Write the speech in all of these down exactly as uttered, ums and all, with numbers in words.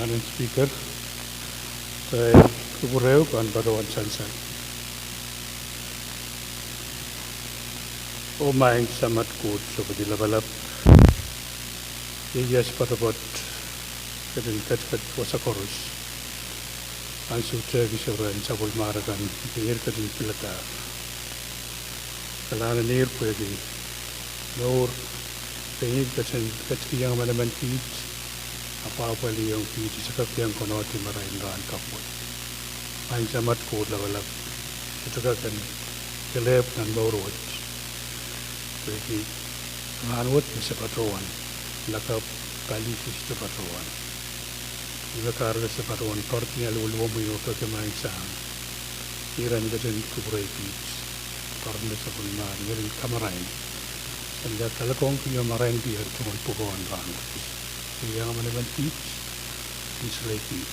Madam Speaker, eh, kupwure kan patohwan sansal. Oh Maing Samat Koht Sohpwedi Lapalap, ieias poatopoat, ketin ketiket wasa koaros ansou tehk iso rehn sapwellimomwi kan, pein ihr ketin pilada. Kalahngan en ihr pwehki mour, pein ihr ketin ketikihong emenemen kiht, ahpw apwaliong kiht, sakapihong konehng marain rahn kapwung. Maing Samat Koht Lapalap, sohte kak en kelehpw nan mour wet, pwehki rahn wet me se patohwan lakapw, pali se sohte patohwan. Ih me kahrehda se patohwan poaridi ni aluweluwomwi oh peki Maing Sahm, iren ketin kupwurei kiht, pwarodo sapwellimomwi, iren kamarain, en kak kalokolongki oh marainki at tungoal pwukoa en rahn wet. Iang emenemen kiht, iang solahr kiht,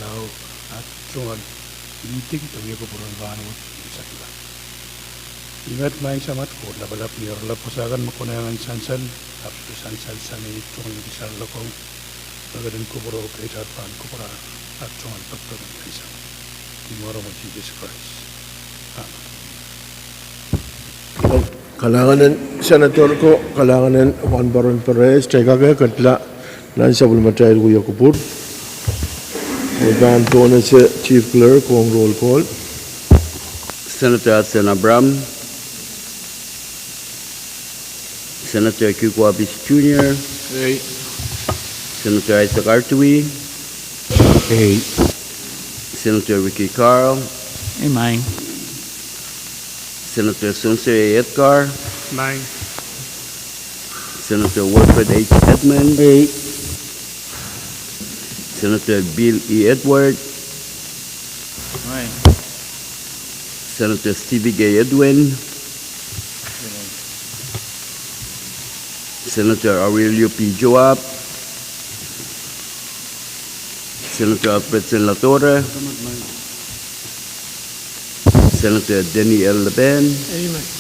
lao at tungoal mihting de wia kupwuren rahn wet, iang solahr. Ih met Maing Samat Koht Lapalap, ni oaralap wasa kan me konehng en sansal, ahpw sohte sansal sang ni tungoal ni kisar lokong, me ketin kupwure, keid at pahn kupwure, at tungoal pekpek en sansal. Ni mwaren Sises Krais. Amen. Kalahngan en Senator ko, kalahngan en wahnpoaron Perez, kitail kak ketila nan sapwellimatail wia kupwur. I pahn pohnese Chief Clerk ong roll call. Senator Hudson Abraham. Senator Kiko Abis Junior. Ei. Senator Isaac Artui. Ei. Senator Ricky Carl. Ei, Maing. Senator Spencer A. Edgar. Maing. Senator Wilfred H. Edmund. Ei. Senator Bill E. Edward. Maing. Senator Stevick A. Edwin. Senator Aurelio P. Joab. Senator Alfredson Ladora. Senator Denny L. Leben. Ei, Maing.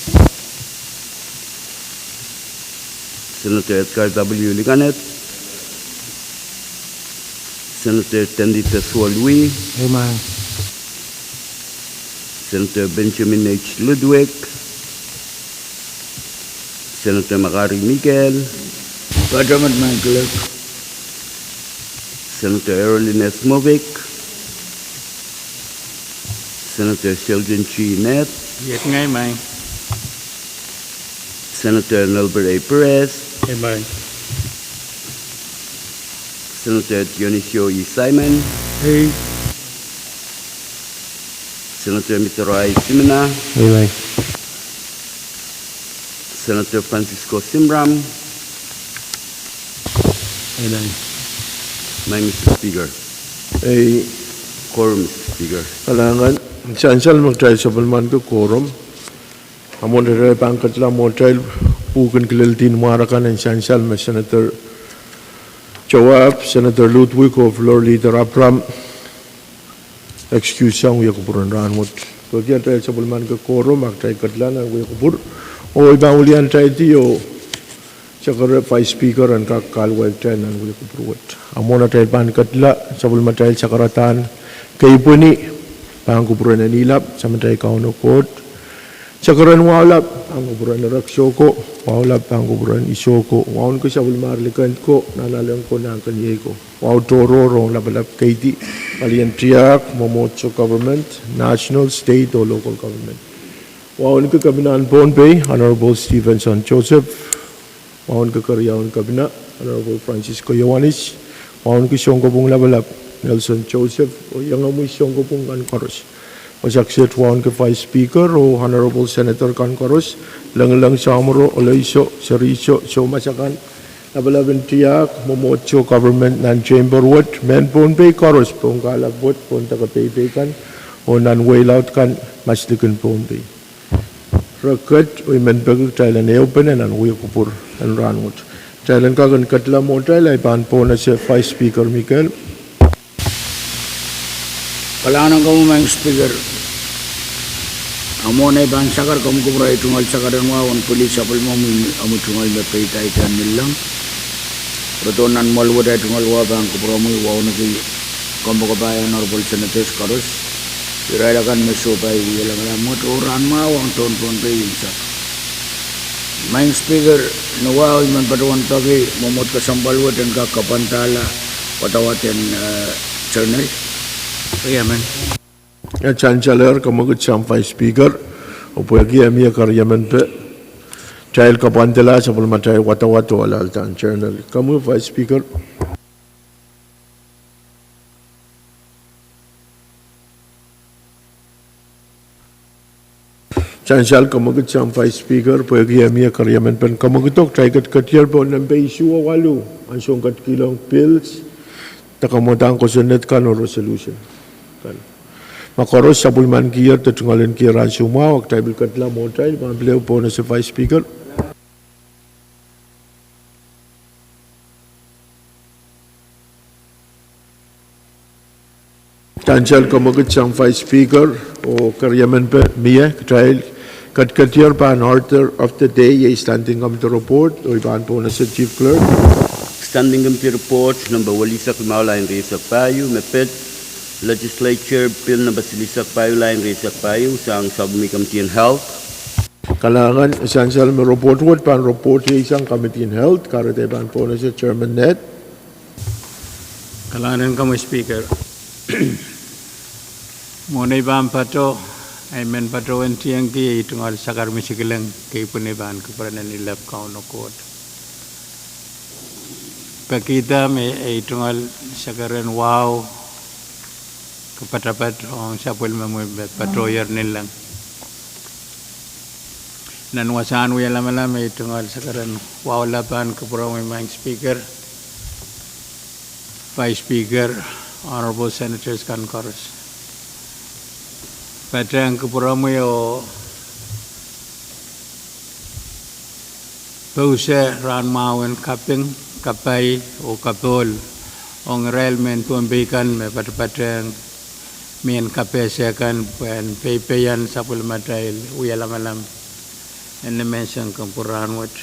Senator Edgar W. Liganet. Senator Tendita Soulwe. Ei, Maing. Senator Benjamin H. Ludwig. Senator McGarry Miguel. Patohwan, Maing Clerk. Senator Earl Ines Movic. Senator Sheldon G. Nett. Iet ngehi, Maing. Senator Nelbert A. Perez. Ei, Maing. Senator Dionisio E. Simon. Ei. Senator Mitero I. Simina. Ei, Maing. Senator Francisco Simram. Ei, Maing. Maing Mister Speaker. Ei. Quorum, Mister Speaker. Kalahngan, sansal me kitail sapwellimaniki quorum. A mwohn atail pahn ketila mwohtail pwuhken kilel dihn mwahr akan en sansal me Senator Joab, Senator Ludwig oh Floor Leader Abraham excuse sang wia kupwur en rahn wet. Pwehki atail sapwellimaniki quorum, a kitail ketila nan wia kupwur. Oh I pahn welian taidi oh sakara Vice Speaker en kak kahluwa kitail nan wia kupwur wet. A mwohn atail pahn ketila, sapwellimatail sakaradahn keipweni, pahn kupwuren Enilap, Samatail Kauno Koht. Sakaren Waulap, pahn kupwuren Erekiso ko, Waulap, pahn kupwuren Iso ko, wauneki sapwellimar Likend ko, Nahnalek ko, Nahnkeniei ko. Wahu tohrohr ong lapalap keidi, palien tiahk, mwomwohdiso government, national, state oh local government. Wauneki Kepina en Pohnpei, Honorable Stevenson Joseph, wauneki Keriaun Kepina, Honorable Francisco Iohannis, wauneki Sounkopwung Lapalap, Nelson Joseph, oh iengomwi sounkopwung kan koaros. Wasa kiset wauneki Vice Speaker oh Honorable Senator kan koaros, Lengileng, Samworo, Oloiso, Seriso, soumas akan, lapalap en tiahk, mwomwohdiso government, nan chamber wet, mehn Pohnpei koaros, Pohn Kahlap wet, Pohn Deke Peipei kan, oh nan wehi laud kan, maslikin Pohnpei. Reket, oh I men peki kitail en ehupene nan wia kupwur en rahn wet. Kitail en kak en ketila mwohtail, I pahn pohnese Vice Speaker Mikel. Kalahngan ong komwi Maing Speaker. A mwohn ei pahn sakar, komw kupwure ei tungoal sakaren wahu en pwili sapwellimomwi, omwi tungoal me peidahte ni leng. Patohwan nan mwoahl wet ahi tungoal wahu pahn kupwuromwi wauneki kompoakepahi Honorable Senators koaros, irail akan me sohpai wia lamalam wet oh rahnmwahu ong tohn Pohnpei unsek. Maing Speaker, ni wahu I men patohwan peki mwomwohd kesempwal wet en kak kapwandahla wadawad en, eh, journal. Riemen. E sansalehr, kamwekid sang Vice Speaker, oh pwehki e mie keriemen pe, kitail kapwandahla sapwellimatail wadawad oh alehda journal. Komwi Vice Speaker. Sansal, kamwekid sang Vice Speaker, pwehki e mie keriemen pen kamwekido, kitail ketiketier pohn nempe isuh oh waluh, ansou en ketikihong bills, de kamwadang kosonned kan oh resolution kan. Ma koaros sapwellimanikier de tungoalenkier ansou mwahu, kitail pil ketila mwohtail, ma pil ehu pohnese Vice Speaker. Sansal, kamwekid sang Vice Speaker, oh keriemen pe mie, kitail ketiketier pahn order of the day, iei Standing Committee Report, oh I pahn pohnese Chief Clerk. Standing Committee Report nempe welisek limau, lain rieisek pahieu, me pid Legislature Bill nempe silihsek pahieu, lain rieisek pahieu, sang Subcommittee en Health. Kalahngan. Sansal me report wet pahn report iei sang Committee en Health, kahrehda I pahn pohnese Chairman Ned. Kalahngan en komwi Speaker. Mwohn ei pahn patoh, I men patohwan tiengki ei tungoal sakar misikiling, kei pwehn pahn kupwuren en ilep Kauno Koht. Pekihda me ei tungoal sakar en wahu kapatapat ong sapwellimomwi me patohier ninleng. Nan wasahn wia lamalam, ei tungoal sakar en wahu lap pahn kupwuromwi Maing Speaker, Vice Speaker, Honorable Senators kan koaros. Patehng kupwuromwi oh pousehla rahnmwahu en kaping, kapai oh kapohl ong irail mehn Pohnpei kan me patpatehng mehn kapehse kan pwehn peipeian sapwellimatail wia lamalam en nimenseng kempu rahnwet.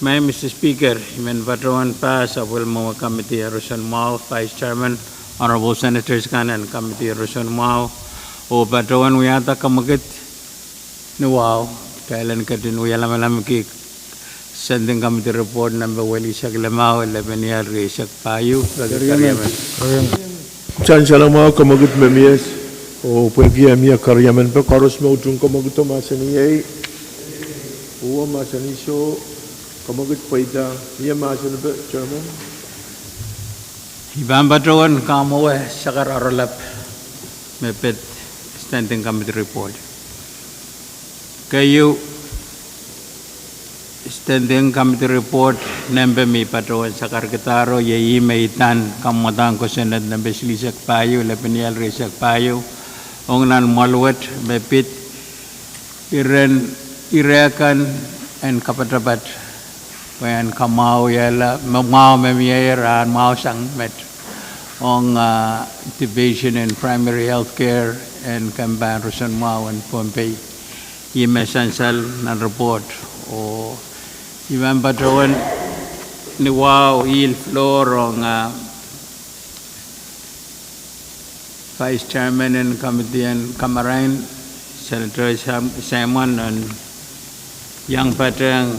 Maing Mister Speaker, I men patohwan pah sapwellimomwi committee en roson mwahu, Vice Chairman, Honorable Senators kan en committee en roson mwahu, oh patohwan wiahda kamwekid ni wahu, kitail en ketin wia lamalamki Standing Committee Report nempe welisek limau, lepin ial rieisek pahieu, peki keriemen. Sansal mwahu, kamwekid me mie, oh pwehki e mie keriemen pe, koaros me utung kamwekido mahsanih ei, uwe mahsanih soh, kamwekid pweida, mie mahsen pe, Chairman. I pahn patohwan kamwowe sakar oaralap me pid Standing Committee Report. Keieu, Standing Committee Report nempe me I patohwan sakarkihdahr iei ih me idahn kamwadang kosonned nempe silihsek pahieu, lepin ial rieisek pahieu, ong nan mwoahl wet me pid iren, ire kan en kapatapat pwehn kamwahwihala mwahu me mie, rahnmwahu sang met ong, ah, Division en Primary Health Care en kempan roson mwahu en Pohnpei. Ih me sansal nan report, oh I men patohwan ni wahu yield floor ong, ah, Vice Chairman en Committee en Kamarain, Senator Sam-, Simon, en iang patehng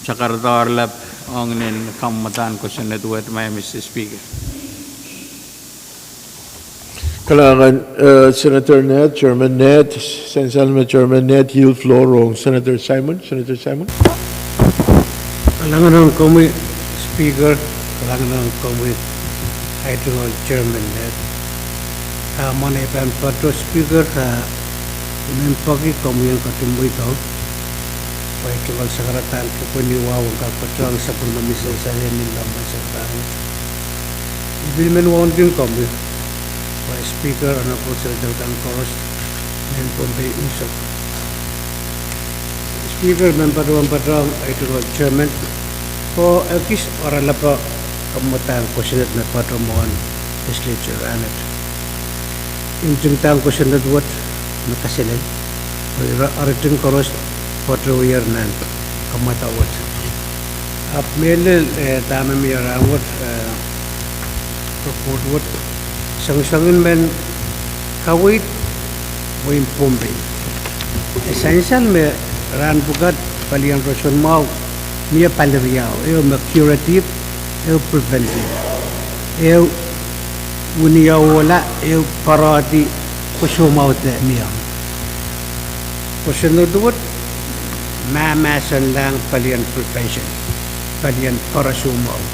sakarada oaralap ong nin kamwadang kosonned wet, Maing Mister Speaker. Kalahngan, eh, Senator Ned, Chairman Ned, sansal me Chairman Ned yield floor ong Senator Simon. Senator Simon. Kalahngan ong komwi Speaker, kalahngan ong komwi ahi tungoal Chairman Ned. Ah, mwohn ei pahn patoh Speaker, ah, I men peki komwi en ketin mweidohng pwe ei tungoal sakaradahn kepwe ni wahu en kak patohwan sapwellimomwi sansal en nin lamalam sakaradahn. I pil men wauneki komwi, Vice Speaker, Honorable Senator kan koaros, mehn Pohnpei unsek. Speaker, I men patohwan patohng ei tungoal Chairman oh ekis oaralap kamwadang kosonned me patohwan Legislature rahnwet. Ntingdahn kosonned wet me kaselel, oh ire, ire koaros patohier nan kamwadang wet. Ahpw mehlel, eh, dahme mie rahnwet, eh, report wet, songosong en men kaweid wehin Pohnpei. E sansal me rahn pwukat palien roson mwahu mie pali riau, ehu me curative, ehu preventive, ehu wini ohla, ehu poarehdi pwe soumwahu de mie. Kosonned wet, mahmahsenlahng palien prevention, palien poare soumwahu.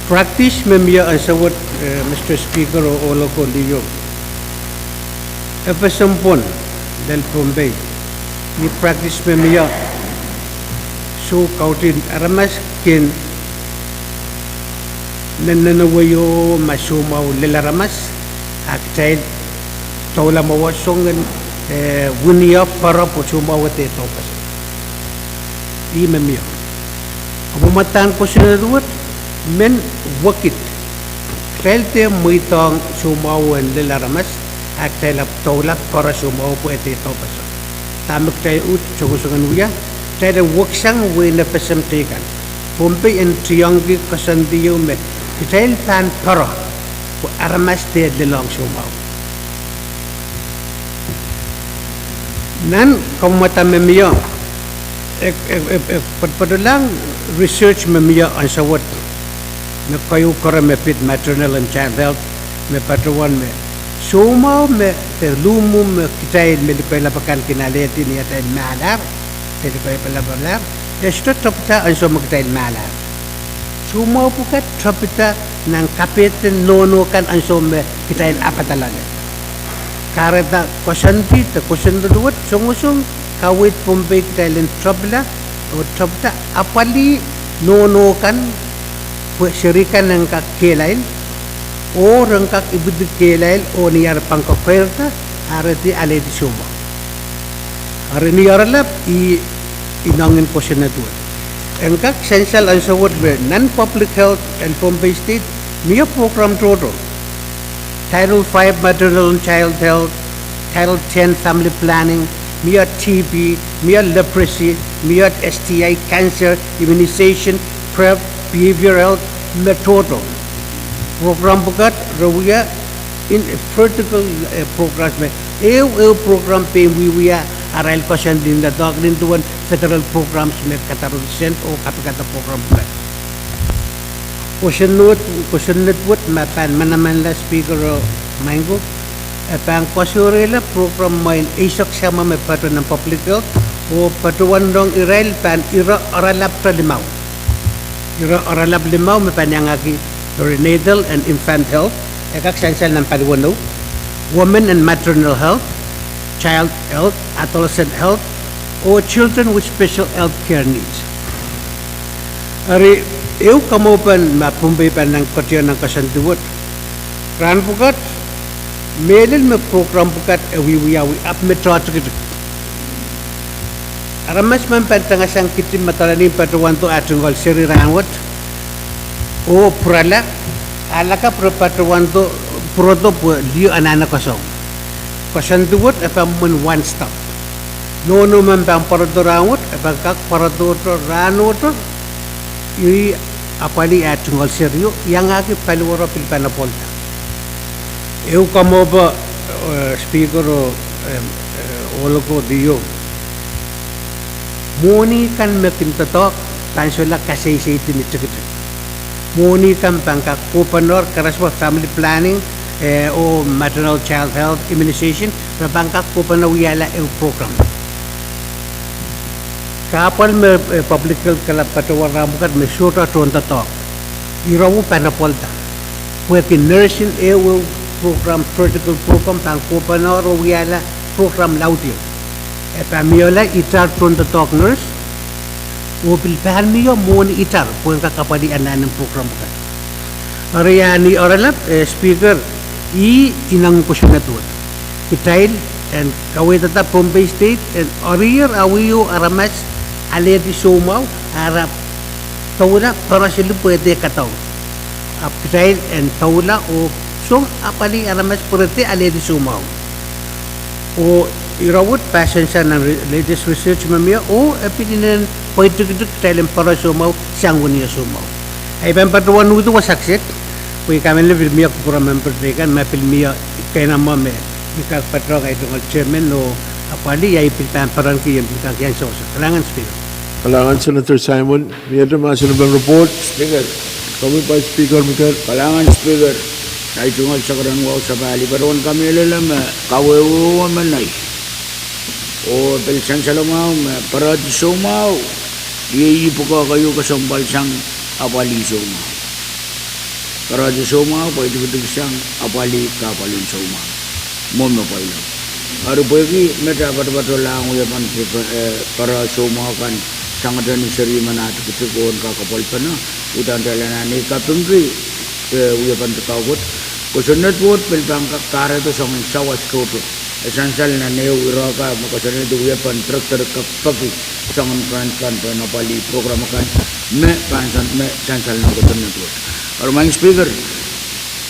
Practice me mie ansou wet, eh, Mister Speaker oh ohloko liho, FSM pwon lel Pohnpei, ni practice me mie, soh, kaudin aramas kin nennenewei oh ma soumwahu lel aramas, a kitail doula mwowe song en, eh, wini poare pwe soumwahu de doupwoson. Ih me mie. Ahpw mwadang kosonned wet, men wekid, kitail de mweidohng soumwahu en lel aramas, a kitail ahpw doula poare soumwahu pwe de doupwoson. Dahme kitail uhd songosong en wia, kitail en weksang wehin FSM teikan. Pohnpei en tiongki koasoandi ehu me kitail pahn poare pwe aramas de lelohng soumwahu. Nan kamwomwada me mie, e, e, e, e patopatlahng research me mie ansou wet, me keieu keren me pid maternal and child health, me patohwan me soumwahu me, de luhmwuhmw me kitail me lipilap akan kin alehdi ni atail mahlahr, de lipilap akan, e sohte tepida ansou me kitail mahlahr. Soumwahu pwukat tepida nan kapehden nohno kan ansou me kitail ahpwada loale. Kahrehda koasoandi de kosonned wet, songosong kaweid Pohnpei kitail en tepila, oh tepida apwalih nohno kan, pwe seri kan en kak kehlail, oh ren kak ipwidi kehlail, oh ni ar pahn kokeirda, ar de alehdi soumwahu. Eri ni oaralap, ih inengieng kosonned wet. En kak sansal ansou wet me nan public health en Pohnpei State, mie program tohto. Title five maternal and child health, Title ten family planning, mie TB, mie leprosy, mie STI, cancer, immunization, PrEP, behavioral health, me tohto. Program pwukat re wia in vertical, eh, programs me ehu ehu program pein wiewia arail koasoandi ni doadoahk nin duwen federal programs me kadarodo sent oh kapikada program pwukat. Kosonned wet, kosonned wet ma pahn manamanla Speaker oh Maingo, e pahn koasoaneila program mwail eisek samwa me patohwan nan public health, oh patohwan ong irail pahn ire oaralap limau. Ire oaralap limau me pahn iangahki perinatal and infant health, e kak sansal nan paliwenou, women and maternal health, child health, adolescent health, oh children with special health care needs. Eri ehu kamwahu pahn ma Pohnpei pahn nan koasoandi nan koasoandi wet. Rahn pwukat, mehlel me program pwukat e wiewiawi ahpw me tohtikitik. Aramas men pahn tangasang kidi me doula ni patohwando ah tungoal seri rahn wet, oh pwurala, a lakapw re patohwando pwurodo pwe liho anahne koasoandi wet e pahn mwomwen one stop. Nohno men pahn pwarodo rahn wet e pahn kak pwarodohte rahnohte, ih apwalih ah tungoal serio, iangahki paliwaro pil pahn apwalda. Ehu kamwahu pwe, eh, Speaker oh, eh, ohloko liho, mwohni kan me kin doadoahk pahn solahr kaseiseidi ni tikitik. Mwohni kan pahn kak kohpene karasepe family planning, eh, oh maternal child health immunization, re pahn kak kohpene wiahla ehu program. Kahpwal me, eh, public health kalap patohwan rahn pwukat me sohte tohndoadoahk, irewo pahn apwalda. Pwehki nursing ehu ehu program, vertical program pahn kohpene oh wiahla program laudio. E pahn mihla itar tohndoadoahk nurse, oh pil pahn mih mwohni itar pwehn kak apwalih anahnen program kan. Eri ni oaralap, eh, Speaker, ih ineng kosonned wet. Kitail en kaweidada Pohnpei State en eri awih aramas alehdi soumwahu, ahpw doula poaroseli pwe de kadaun. Ahpw kitail en doula oh song apwalih aramas pwe re de alehdi soumwahu. Oh ire wet pahn sansal nan re-, latest research me mie, oh e pil inenen Pwe tikitik kitail en pere soumwahu sang wini soumwahu. Ahi pahn patohwan uhdi wasa kiset, pwe I kamehlele pil mie kupwuren member teikan, ma pil mie keinamwe me I kak patohwan, ahi tungoal chairman oh apwalih, ahi pil pahn perenki, I en pil kak iang sewese. Kalahngan Speaker. Kalahngan Senator Simon, miehte mahsen en report. Speaker. Komwi Vice Speaker, miehte. Kalahngan Speaker, ahi tungoal sakaradahn wahu sapahl, I patohwan kamehlele me kawehwe me nei oh pil sansal mwahu me pere soumwahu, iei ih pwukoa keieu kesempwal sang apwalih soumwahu. Pere soumwahu, pwe tikitik sang apwalih, kahpwal en soumwahu. Mwo me pwailo. Eri pwehki met ah patopatohlahng wiepen, eh, pere soumwahu kan sangete ni seri men ah tikitik oh en kak apwalih pene, uhdahn kitail anahne kapingki, eh, wiepen pwukoa wet. Kosonned wet pil pahn kak kahrehda soangen sawas tohto. E sansal nan ehu ire kan me kosonned wiepen director kak peki soangen grant kan, pahn apwalih program kan, me pahn san, me sansal nan kosonned wet. Eri Madam Speaker,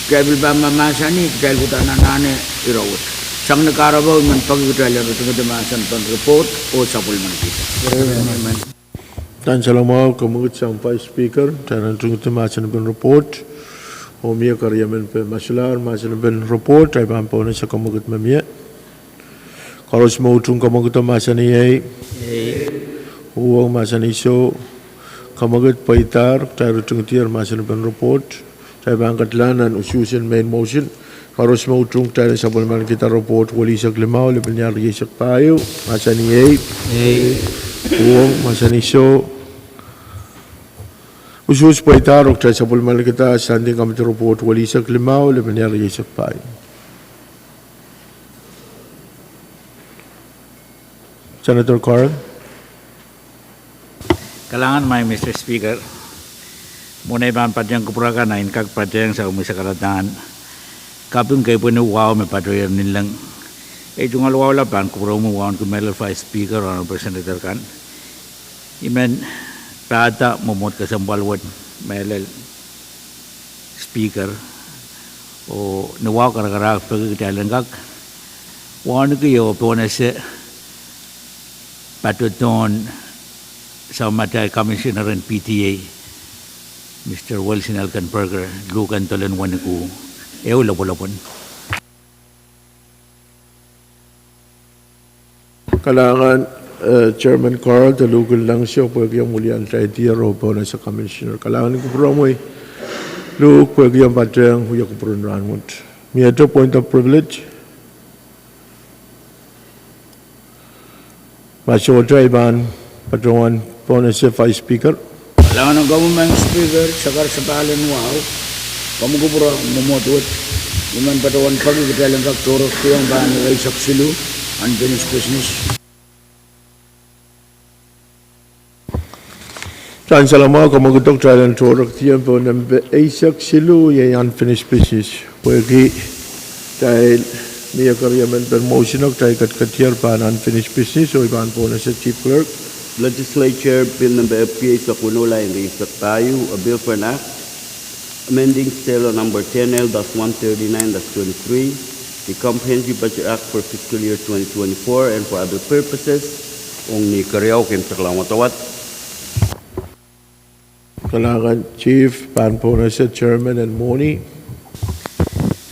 kitail pil pahn mahmahsanih, kitail uhdahn anahne ire wet. Sang ni kahrepe I men peki kitail en ritingedi mahsen pen report oh sapwellimaniki. Kalahngan, sansal mwahu, kamwekid sang Vice Speaker, kitail en ritingedi mahsen pen report. Oh mie keriemen me masulahr mahsen pen report, ahi pahn pohnese kamwekid me mie. Koaros me utung kamwekido mahsanih ei. Ei. Uhwong mahsanih soh. Kamwekid pweidahr, kitail ritingedier mahsen pen report. Kitail pahn ketilahng nan usuhsen main motion. Koaros me utung, kitail en sapwellimanikihda report welisek limau, lepin iar rieisek pahieu, mahsanih ei. Ei. Uhwong mahsanih soh. Usuhs pweidahr, oh kitail sapwellimanikihda Standing Committee report welisek limau, lepin iar rieisek pahieu. Senator Carl. Kalahngan Madam Speaker. Mwohn ei pahn patehng kupwur akan, I en kak patehng sapwellime sakaradahn kaping kepwehn wahu me patohier ninleng. Ei tungoal wahu lap pahn kupwuromwi wauneki mehlel Vice Speaker oh Senator kan. I men pahda mwomwohd kesempwal wet mehlel Speaker, oh ni wahu karakarahk peki kitail en kak wauneki oh pohnese patohdohn samatail Commissioner en P T A, Mister Wilson Elkenberger, luhk en dolen wenikuh, ehu lopwolopwon. Kalahngan, eh, Chairman Carl, de luhk en langso pwehki omw wiliandi tier oh pohnese Commissioner. Kalahngan kupwuromwi luhk pwehki omw patehng wia kupwuren rahnwet. Miehte point of privilege? Ma sohte, I pahn patohwan pohnese Vice Speaker. Kalahngan komwi Madam Speaker, sakar sapahl en wahu, komw kupwur mwomwohd wet. I men patohwan peki kitail en kak tohrohrkiong pahn eisek siluh, unfinished business. Sansal mwahu, kamwekido, kitail en tohrohrkiong pohn nempe eisek siluh, iei unfinished business. Pwehki kitail mie keriemen pen motion, kitail ketiketier pahn unfinished business, oh I pahn pohnese Chief Clerk. Legislature Bill Number L P eisek weneu, line eisek pahieu, a bill for an act amending Statute Number ten L dash one thirty-nine dash twenty-three, the Comprehensive Budget Act for fiscal year twenty twenty-four and for other purposes. Ong ni keriau, keimwseklahng wadawad. Kalahngan Chief, pahn pohnese Chairman en mwohni.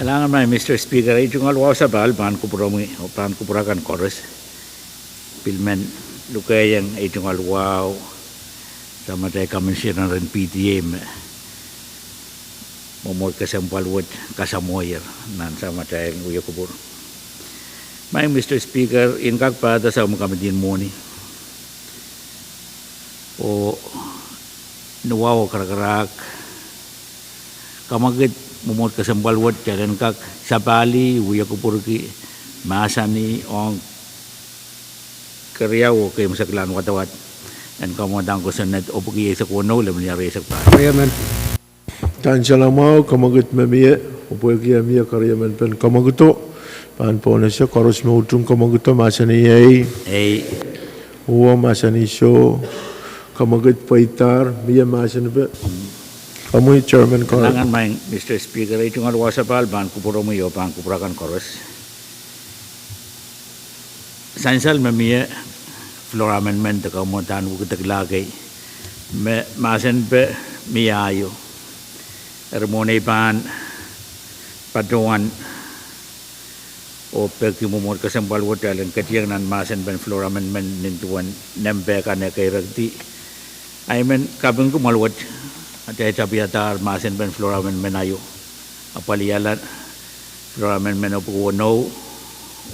Kalahngan Madam Speaker, ei tungoal wahu sapahl pahn kupwuromwi oh pahn kupwur akan koaros. Pil men lukehiong ei tungoal wahu samatail Commissioner en P T A me mwomwohd kesempwal wet kasamwohier nan samatail wia kupwur. Madam Speaker, I en kak pahda sapwellime committee en mwohni oh ni wahu karakarahk, kamwekid mwomwohd kesempwal wet kitail en kak sapahlih, wia kupwurki, mahsanih ong keriau, oh keimwseklahng wadawad en kamwadang kosonned epwiki eisek weneu, lepin iar rieisek pahieu. Sansal mwahu, kamwekid me mie, oh pwehki mie keriemen pen kamwekido, pahn pohnese. Koaros me utung kamwekido mahsanih ei. Ei. Uhwong mahsanih soh. Kamwekid pweidahr, mie mahsen pe? Komwi Chairman Carl. Kalahngan Madam Speaker, ei tungoal wahu sapahl pahn kupwuromwi oh pahn kupwur akan koaros. Sansal me mie, Floor Amendment de kamwadahn wekidekla kei me mahsenpe mie aio. Eri mwohn ei pahn patohwan oh peki mwomwohd kesempwal wet kitail en ketieng nan mahsenpen Floor Amendment nin duwen nempe kan e keirekdi, I men kapingki kumwail wet atail tapiadahr mahsenpen Floor Amendment aio. Apwalihala Floor Amendment epwiki weneu,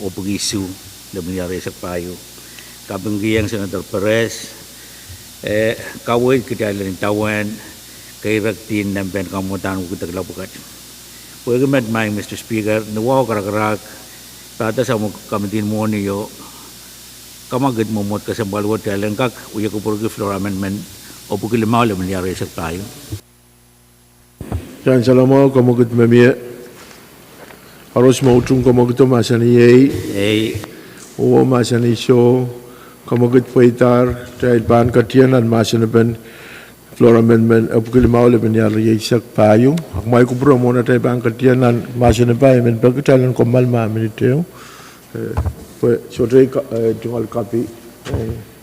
epwiki isuh, lemwen irair eisek pahieu. Kapingkihong Senator Perez, eh, kaweid kitail en idawehn keirekdi nempen kamwadahn wekidekla pwukat. Pwehki met, Madam Speaker, ni wahu karakarahk, pahda samwa kamidin mwohni o kamwakid mwomwohd kesempwal wet kitail en kak wia kupwurki Floor Amendment epwiki limau, lemwen irair eisek pahieu. Ien salamwahu, kamwakid me mie. Koaros me utung kamwakido mahsanih ei. Ei. Oh mahsanih soh, kamwakid pweidahr kitail pahn ketieng nan mahsenepen Floor Amendment epwiki limau, lemwen irair eisek pahieu. Ahpw kumwail kupwure mwohn atail pahn ketieng nan mahsenepe, I men peki kitail en kommoal mah minit ehu, eh, pwe sohte, eh, tungoal kapi. Eh.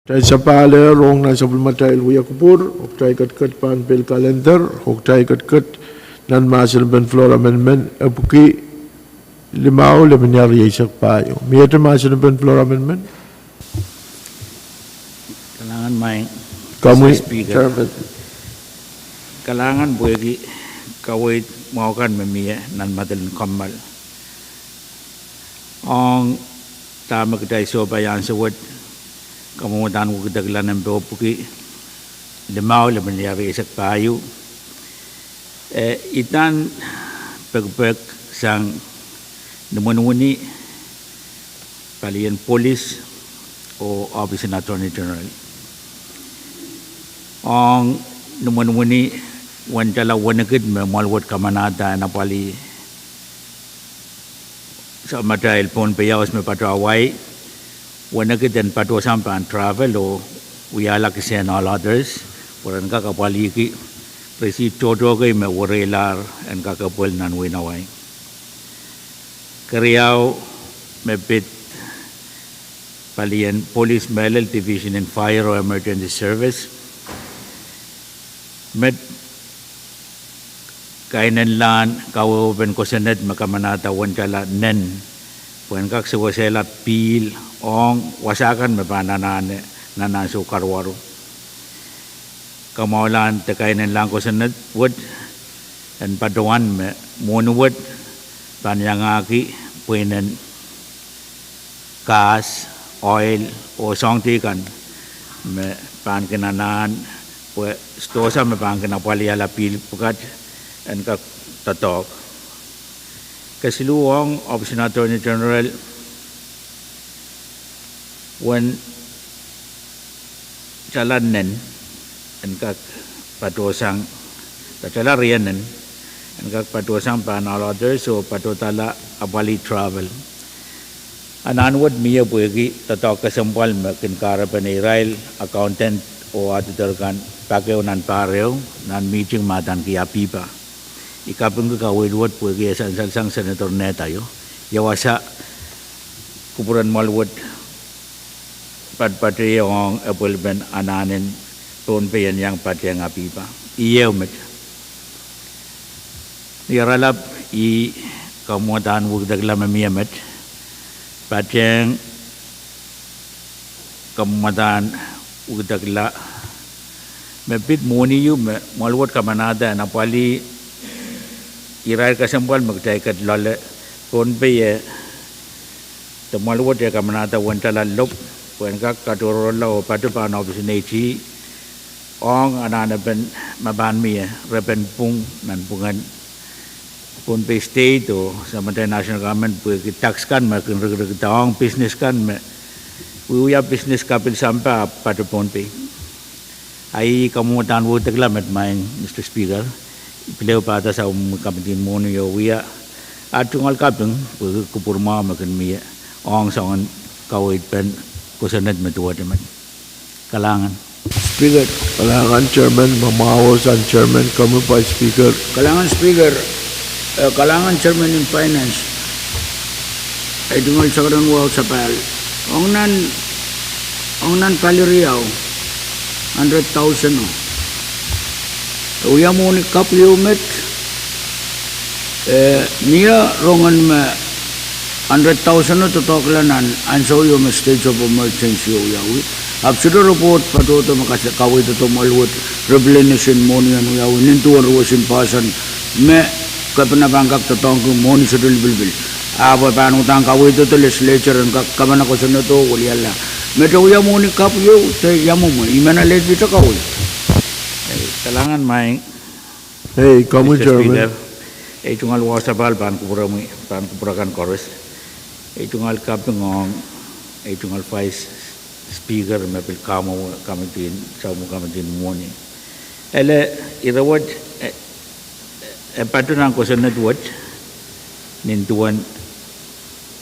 Kitail sapahl ehr ong nan sapwellimatail wia kupwur, oh kitail ketiket pahn pil kalender, oh kitail ketiket nan mahsen en floor amendment, epwiki limau limau riesek pahieu. Miete mahsen en floor amendment? Kalahngan, Maing. Komwi, Mister Speaker. Chairman. Kalahngan pwehki kaweid mwahu kan me mie nan medil en kommoal. Ong dahme kitail sohpai ansou wet, kamwadahn wekidekla nempe epwiki limau limau riesek pahieu. Eh, idan pekipek sang nimwenwini palien polis oh ohpis en Attorney General. Ong nimwenwini wendala wenekid me mwoal wet kamanahda en apwalih samatail Pohnpei House me patohwan wia wenekid en patohsang pahn travel oh wiahla kisehn all others, pwe ren kak apwalihki risit tohto kei me wereilahr en kak epwel nan wehin Hawaii. Keriau, me pid palien polis mehlel, Division in Fire oh Emergency Service, met kainenlahn kawehwepen kosonned me kamanahda wendala nen, pwe en kak sewesehla pihl ong wasa kan me pahn anahne nan ansou karuwaru. Kamwahulahn de kainenlahn kosonned wet en patohwan me mwohni wet pahn iangahki pweinen gas, oil, oh soahng teikan me pahn kin anahn, pwe sidohsa me pahn kin apwalihala pihl pwukat en kak doadoahk. Kesiluh, ong ohpis en Attorney General, wen tala nen en kak patohsang, tala rienen en kak patohsang pahn all others oh patohdahla apwalih travel. Anahn wet mie pwehki doadoahk kesempwal me kin kahrepen irail accountant oh auditor kan pak ehu nan pahr ehu nan mihting me adaneki APIPA. I kapingki kaweid wet pwehki e sansal sang Senator Nehtaio, ia wasa kupwuren mwoal wet patpateiong epwelpen anahnen Pohnpei en iang patehng APIPA. Ih ehu met. Ni aralap, I kamwadahn wekidekla me mie met, patehng kamwadahn wekidekla me pid mwohni ieu me mwoal wet kamanahda en apwalih irair kesempwal me kitail ket loale Pohnpei, de mwoal wet e kamanahda wendala lop pwe en kak katohrohrla oh patoh pahn ohpis en AG ong anahnepen me pahn mie repen pwung nanpwungen Pohnpei State oh samatail national government pwehki tax kan me kin rikirikda ong business kan me wiewia business kapil sampah patoh Pohnpei. A I kamwadahn wekidekla met, Maing Mister Speaker, I pil ehu pahda sapwellimomwi komiti en mwohni oh wia at tungoal kaping pwehki kupwur mwahu me kin mie ong soangen kaweidpen kosonned me duwehte met. Kalahngan. Speaker. Kalahngan Chairman, me mwahu sang Chairman, komwi Vice Speaker. Kalahngan Speaker, eh, kalahngan Chairman en Finance, ei tungoal sakaradahn wahu sapahl. Ong nan, ong nan pali riau, hundred thousand o, e wia mwohni kapw ieu met, eh, mie rongen me hundred thousand o doadoahkla nan ansou ieu me state of emergency o wiawi. Ahpw sohte report patohdo me kaweidohdo mwoal wet replenish en mwohni en wiawi nin duwen ruwesin poahsoan me kepina pahn kak doadoahngki mwohni sohte lipilipil. Ahpw pahn uhdahn kaweidohdo legislature en kak kamana kosonnedo weliala. Met e wia mwohni kapw ieu de ia mwomwe, I men alehdi te kaweid. Kalahngan, Maing. Ei, komwi Chairman. Ei tungoal wahu sapahl pahn kupwuromwi, pahn kupwur akan koaros. Ei tungoal kaping ong ei tungoal Vice Speaker me pil kamwomwe komiti, sapwellime komiti en mwohni. Ele, ire wet, e, e patoh nan kosonned wet nin duwen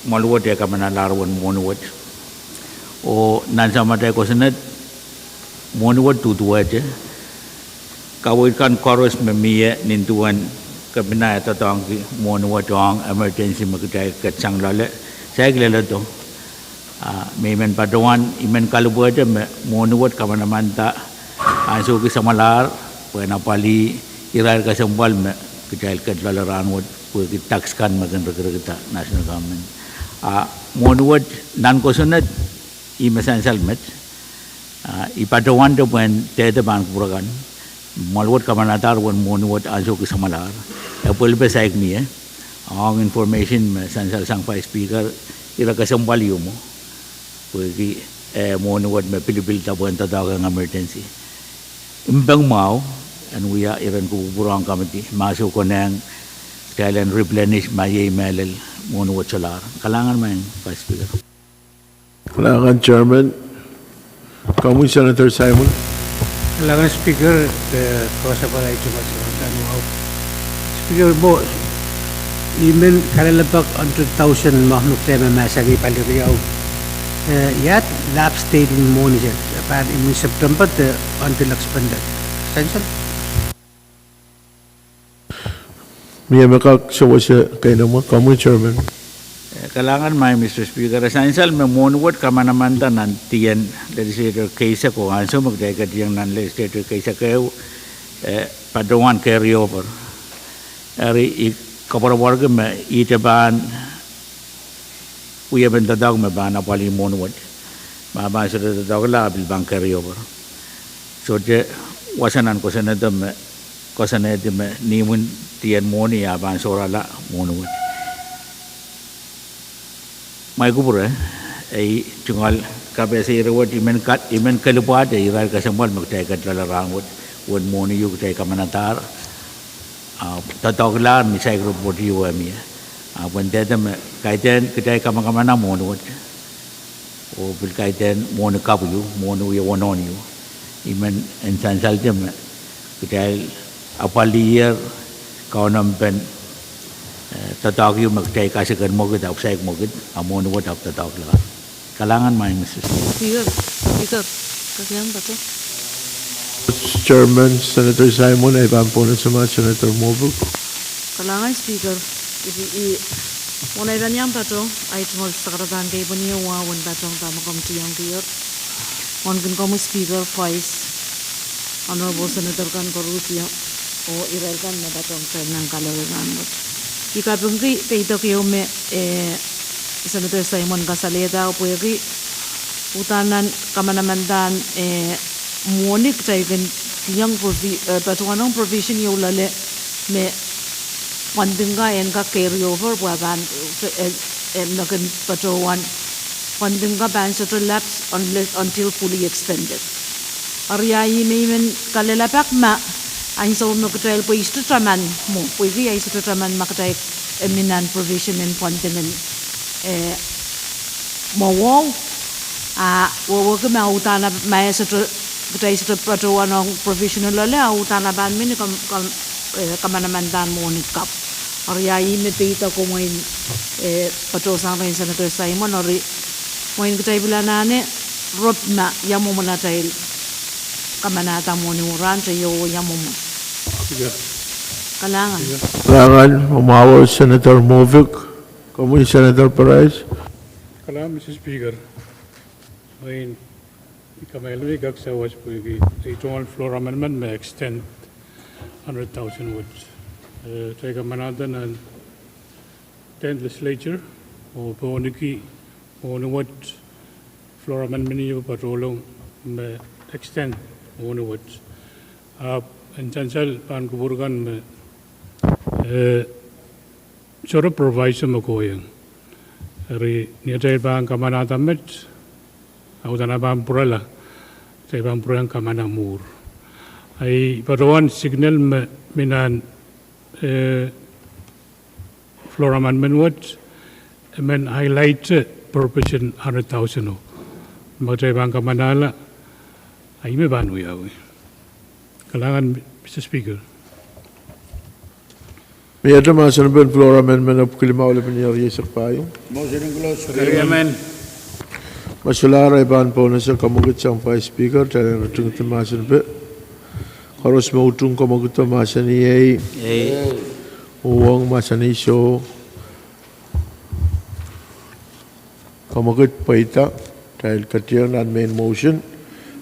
mwoal wet e kamanalahr uwen mwohni wet. Oh nan samatail kosonned, mwohni wet duduwehte. Kaweid kan koaros me mie nin duwen kepina e doadoahngki mwohni wet ong emergency me kitail ket sang loale, saikinte leledo. Ah, me I men patohwan, I men kalipwehte me mwohni wet kamanamanda ansou ki samwalahr, pwehn apwalih irair kesempwal me kitail ket loale rahnwet, pwehki tax kan me kin rikirikda national government. Ah, mwohni wet nan kosonned, ih me sansal met. Ah, I patohwante pwehn dehde pahn kupwure kan, mwohni wet kamanadahr wen mwohni wet ansou ki samwalahr. E pwelpe saik mie, ong information me sansal sang Vice Speaker, ire kesempwal ieu mwo. Pwehki, eh, mwohni wet me pilipilda pwehn doadoahk ong emergency. Mpeng mwahu, en wia iren kupwukupwur ong committee, ma soh konehng, kitail en replenish ma iei mehlel mwohni wet solahr. Kalahngan maing Vice Speaker. Kalahngan Chairman. Komwi Senator Simon. Kalahngan Speaker, eh, koasoia pali ahi tungoal Senator Simon. Speaker, mwo, I men kalelapak hundred thousand mwo me kitail mahmahsanih pali riau. Eh, iet lapse date en mwohni se, pahn imwin September de until expended. Sansal. Mie me kak sewese keinemwe, komwi Chairman. Eh, kalahngan maing Mister Speaker, e sansal me mwohni wet kamanamanda nan dien Legislature keisek oh ansou me kitail ketiong nan Legislature keisek ehu, eh, patohwan carry over. Eri I koapworopworki me ihte pahn wiepen doadoahk me pahn apwalih mwohni wet. Ma pahn sohte doadoahkla, a pil pahn carry over. Sohte wasa nan kosonnedo me, kosonned me ni imwin dien mwohni a pahn sohrala mwohni wet. Mwein kupwure, eh, I tungoal kapehse ire wet, I men ka-, I men kalipwehte irair kesempwal me kitail ket loale rahnwet, wen mwohni ieu kitail kamanadahr, ah, doadoahklahr ni saik report ieu e mie. Ah, pwehn dehde me kaidehn kitail kamakamana mwohni wet. Oh pil kaidehn mwohni kapw ieu, mwohni wie wonohn ieu. I men en sansalte me kitail apwaliher kaunompehn, eh, doadoahk ieu me kitail kasik en mwekid ahpw saik mwekid, a mwohni wet ahpw doadoahklahr. Kalahngan maing Mister Speaker. Speaker, Speaker, kak iang patoh. Chairman, Senator Simon, e pahn pohnese ma Senator Mofok. Kalahngan Speaker, I, I, mwohn ei pahn iang patoh, ahi tungoal sakarada kei pwehn iang wia wen patohda me komw tiong kier. Mwohn kin komwi Speaker, Vice, Honorable Senator kan koaros, oh irail kan me patohda nan gallery rahnwet. I kapingki peidek ehu me, eh, Senator Simon kasalehda pwehki uhdahn nan kamanamandan, eh, mwohni kitail kin tiong provi-, eh, patohwanong provision ieu loale me funding kan en kak carry over pwe pahn, eh, eh, me kin patohwan funding kan pahn sohte lapse unless, until fully expended. Eri a I men kalelapak ma ansou me kitail pwe I sohte taman mwo, pwehki I sohte taman ma kitail, eh, mi nan provision en funding en, eh, mwowo, a wehwehki ma uhdahn ma e sohte, kitail sohte patohwanong provision loale, a uhdahn pahn mihmi kam-, kam-, eh, kamanamandan mwohni kapw. Eri a I men peidek oh mwein, eh, patohsang rehn Senator Simon, eri mwein kitail pil anahne rop ma ia mwomwen atail kamanada mwohni wet rahn te ieu oh ia mwomwen. Kalahngan. Kalahngan, mwahu Senator Mofok, komwi Senator Parais. Kalahngan Mister Speaker. Mwein I kamehlele me I kak sawas pwehki ei tungoal floor amendment me extend hundred thousand wet. Eh, kitail kamanada nan tenth Legislature, oh pohniki mwohni wet, floor amendment ieu patohlong me extend mwohni wet. Ahpw en sansal pahn kupwur kan me, eh, sohte proviso me kohieng. Eri ni atail pahn kamanada met, a uhdahn pahn pwurala, atail pahn pwurehng kamana mwuhr. Ahi patohwan signal me mi nan, eh, floor amendment wet, e men highlight-e purpose en hundred thousand-o. Ma kitail pahn kamanahla, a ih me pahn wiawi. Kalahngan, Mister Speaker. Miehte mahsen en floor amendment epwiki limau lepin ire rieisek pahieu. Motion en close. Agreement. Ma solahr ei pahn pohnese, kamwekid sang Vice Speaker, kitail en ritingdi mahsen pe. Koaros me utung kamwekido mahsanih ei. Ei. Uhwong mahsanih soh. Kamwekid pweida, kitail ketieng nan main motion.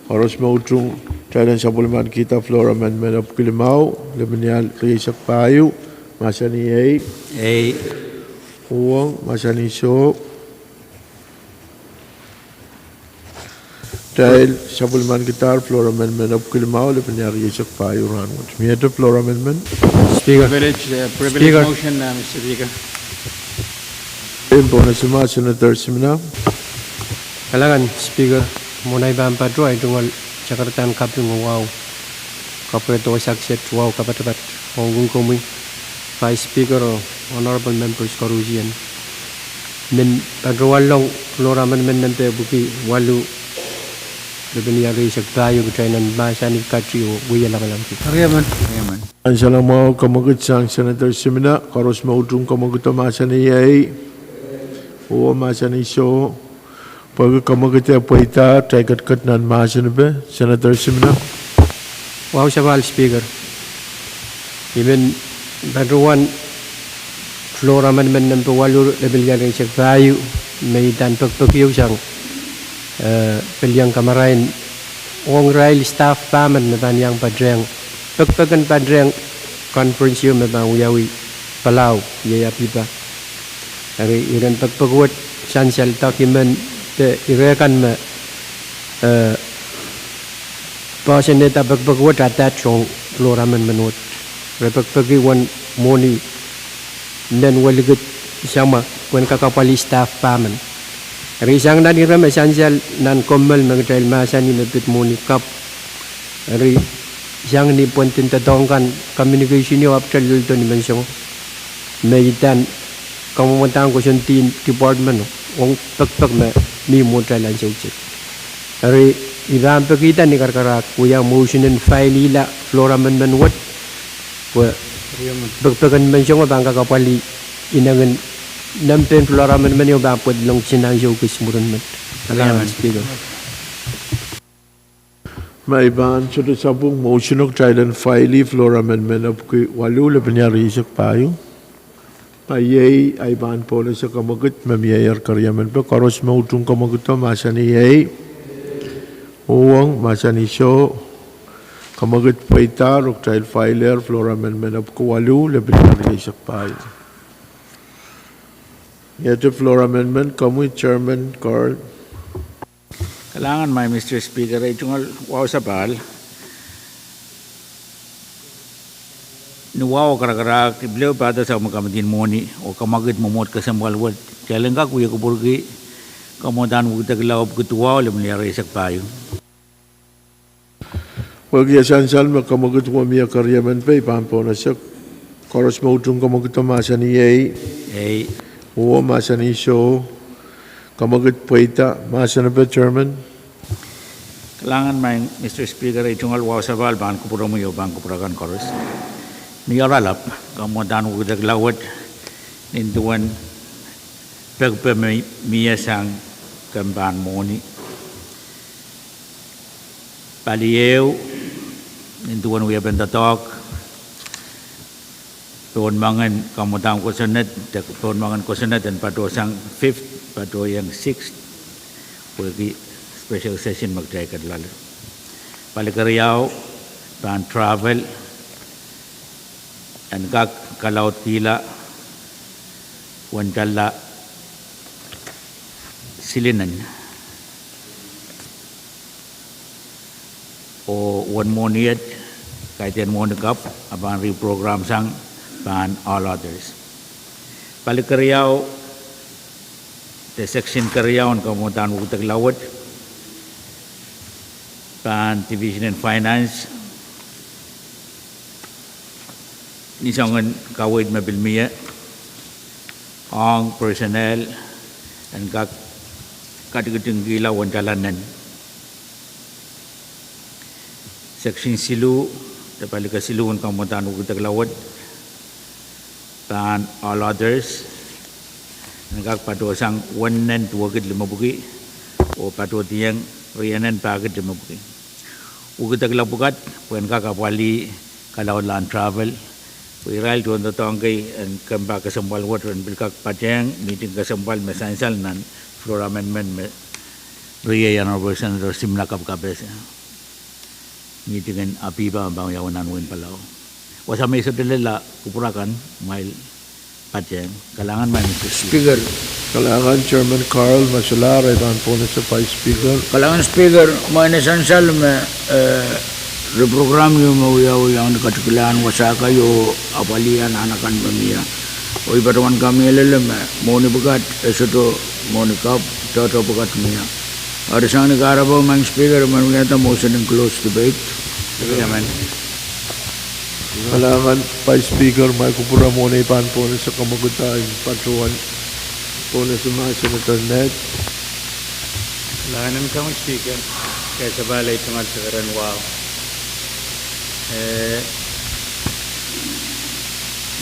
Koaros me utung, kitail en sapwellimanikihda floor amendment epwiki limau, lepin ial rieisek pahieu, mahsanih ei. Ei. Uhwong, mahsanih soh. Kitail sapwellimanikidahr floor amendment epwiki limau, lepin ial rieisek pahieu rahnwet. Miehte floor amendment? Speaker. Privilege, uh, privilege Speaker. Motion, uh, Mister Speaker. En pwonese ma Senator Simina. Kalahngan Speaker, mwohn ei pahn patohwan tungoal sakaradahn kaping oh wahu, kapwaiada oh sakset wahu kapatapat ong komwi, Vice Speaker oh honorable members koarusie. Men patohwan long floor amendment nempe epwiki walu, lepin ial rieisek pahieu, kitail en mahsanih kati oh wia lamalam ki. Riemen, riemen. Ansou mwahu kamwekid sang Senator Simina, koaros me utung kamwekido mahsanih ei. Uhwong mahsanih soh. Pwehki kamwekid e pweida, kitail ketiket nan mahsanipe, Senator Simina. Wahu sapahl Speaker. I men patohwan floor amendment nempe walu, lepin ial rieisek pahieu, me idahn pekipeki ehu sang, eh, pelian kamarain ong irail staff pahmen me pahn iang patehng, pekipek en patehng conference ieu me pahn wiawi Palau, iei APIPA. Eri iren pekipek wet sansal document de ire kan me, eh, poahsoanehda pekipek wet attach ong floor amendment wet. Re pekipeki uwen mwohni nen welikid samwa pwehn kak apwalih staff pahmen. Eri sang nan ire me sansal nan kommoal me kitail mahsanih me pid mwohni kapw. Eri sang ni pwendin doadoahk kan communication ieu ahpwtehn leledo ni menseng, me idahn kamwomwdahn kosonned en department ong pekipek me mi mwohtail ansou kiset. Eri I pahn pekihda ni karakarahk wia motion en filehla floor amendment wet, pwe pekipek en menseng pahn kak apwalih inengen nempehn floor amendment ieu pahn pwedilong kisin ansou kis mwurin met. Kalahngan Speaker. Ma I pahn sohte sapwung motion o, kitail en file floor amendment epwiki walu, lepin ial rieisek pahieu. Ma iei, I pahn pwonese kamwekid me mieier keriemenpe, koaros me utung kamwekido mahsanih ei. Uhwong mahsanih soh. Kamwekid pweidahr oh kitail filehr floor amendment epwiki walu, lepin ial rieisek pahieu. Iete floor amendment, komwi Chairman Carl. Kalahngan, Mister Speaker, ei tungoal wahu sapahl. Ni wahu karakarahk, I pil pahda sang me kamidin mwohni oh kamwekid mwomwohd kesempwal wet, kitail en kak wia kupwurki kamwomwdahn wekidek laud epwiki duwau, lepin ial rieisek pahieu. Pwehki e sansal me kamwekid wet mie keriemenpe, I pahn pwonese, koaros me utung kamwekido mahsanih ei. Ei. Uhwong mahsanih soh. Kamwekid pweida mahsanipe, Chairman. Kalahngan, Mister Speaker, ei tungoal wahu sapahl pahn kupwuromwi oh pahn kupwur akan koaros. Ni oaralap, kamwomwdahn wekidek laud wet, nin duwen pekipek me mie sang kemp en mwohni, pali ehu, nin duwen wiepen doadoahk, pohn moangen kamwomwdahn kosonned, de pohn moangen kosonned en patohsang fifth, patohieng sixth, pwehki special session me kitail ket loale. Pali keriau, pahn travel, en kak kalaudkihla uwen talla silinen oh uwen mwohni et, kaidehn mwohni kapw, a pahn reprogram sang, pahn all others. Pali keriau, de section keriau en kamwomwdahn wekidek laud wet, pahn Division en Finance, ni soangen kaweid me pil mie ong personnel en kak katikitingkihla uwen talla nen. Section siluh, de pali kesiluh en kamwomwdahn wekidek laud wet, pahn all others, en kak patohsang uwen nen duwekid limepwiki oh patohdieng rienen pahkid limepwiki. Wekidek laud pwukat pwehn kak apwalih kalaudlahn travel, pwe irail tohndoadoahk kei en kemp en kesempwal wet ren pil kak patehng meeting kesempwal me sansal nan Floor amendment me riei Honorable Senator Simla kapkapehse. Meeting en APIPA pahn wiawi nan wehin Palau. Wasa me I sohte lella kupwur akan, kumwail patehng. Kalahngan Madam Speaker. Kalahngan Chairman Carl, ma solahr I pahn pohnese Vice Speaker. Kalahngan Speaker, mwein e sansal me, eh, re program ieu me wiawi iang ni katikilahn wasa kei oh apwalih anahn akan me mie. Oh I patohwan kamehlele me mwohni pwukat e sohte mwohni kapw, tohto pwukat mie. Eri sang ni kahrepe Madam Speaker, I men wiahda motion en close debate. Kalahngan Vice Speaker, ma I kupwure mwohn ei pahn pohnese kamwekid, I patohwan pohnese mahsen en internet. Kalahngan en komwi Speaker, ke sapahl ei tungoal sekeren wahu. Eh,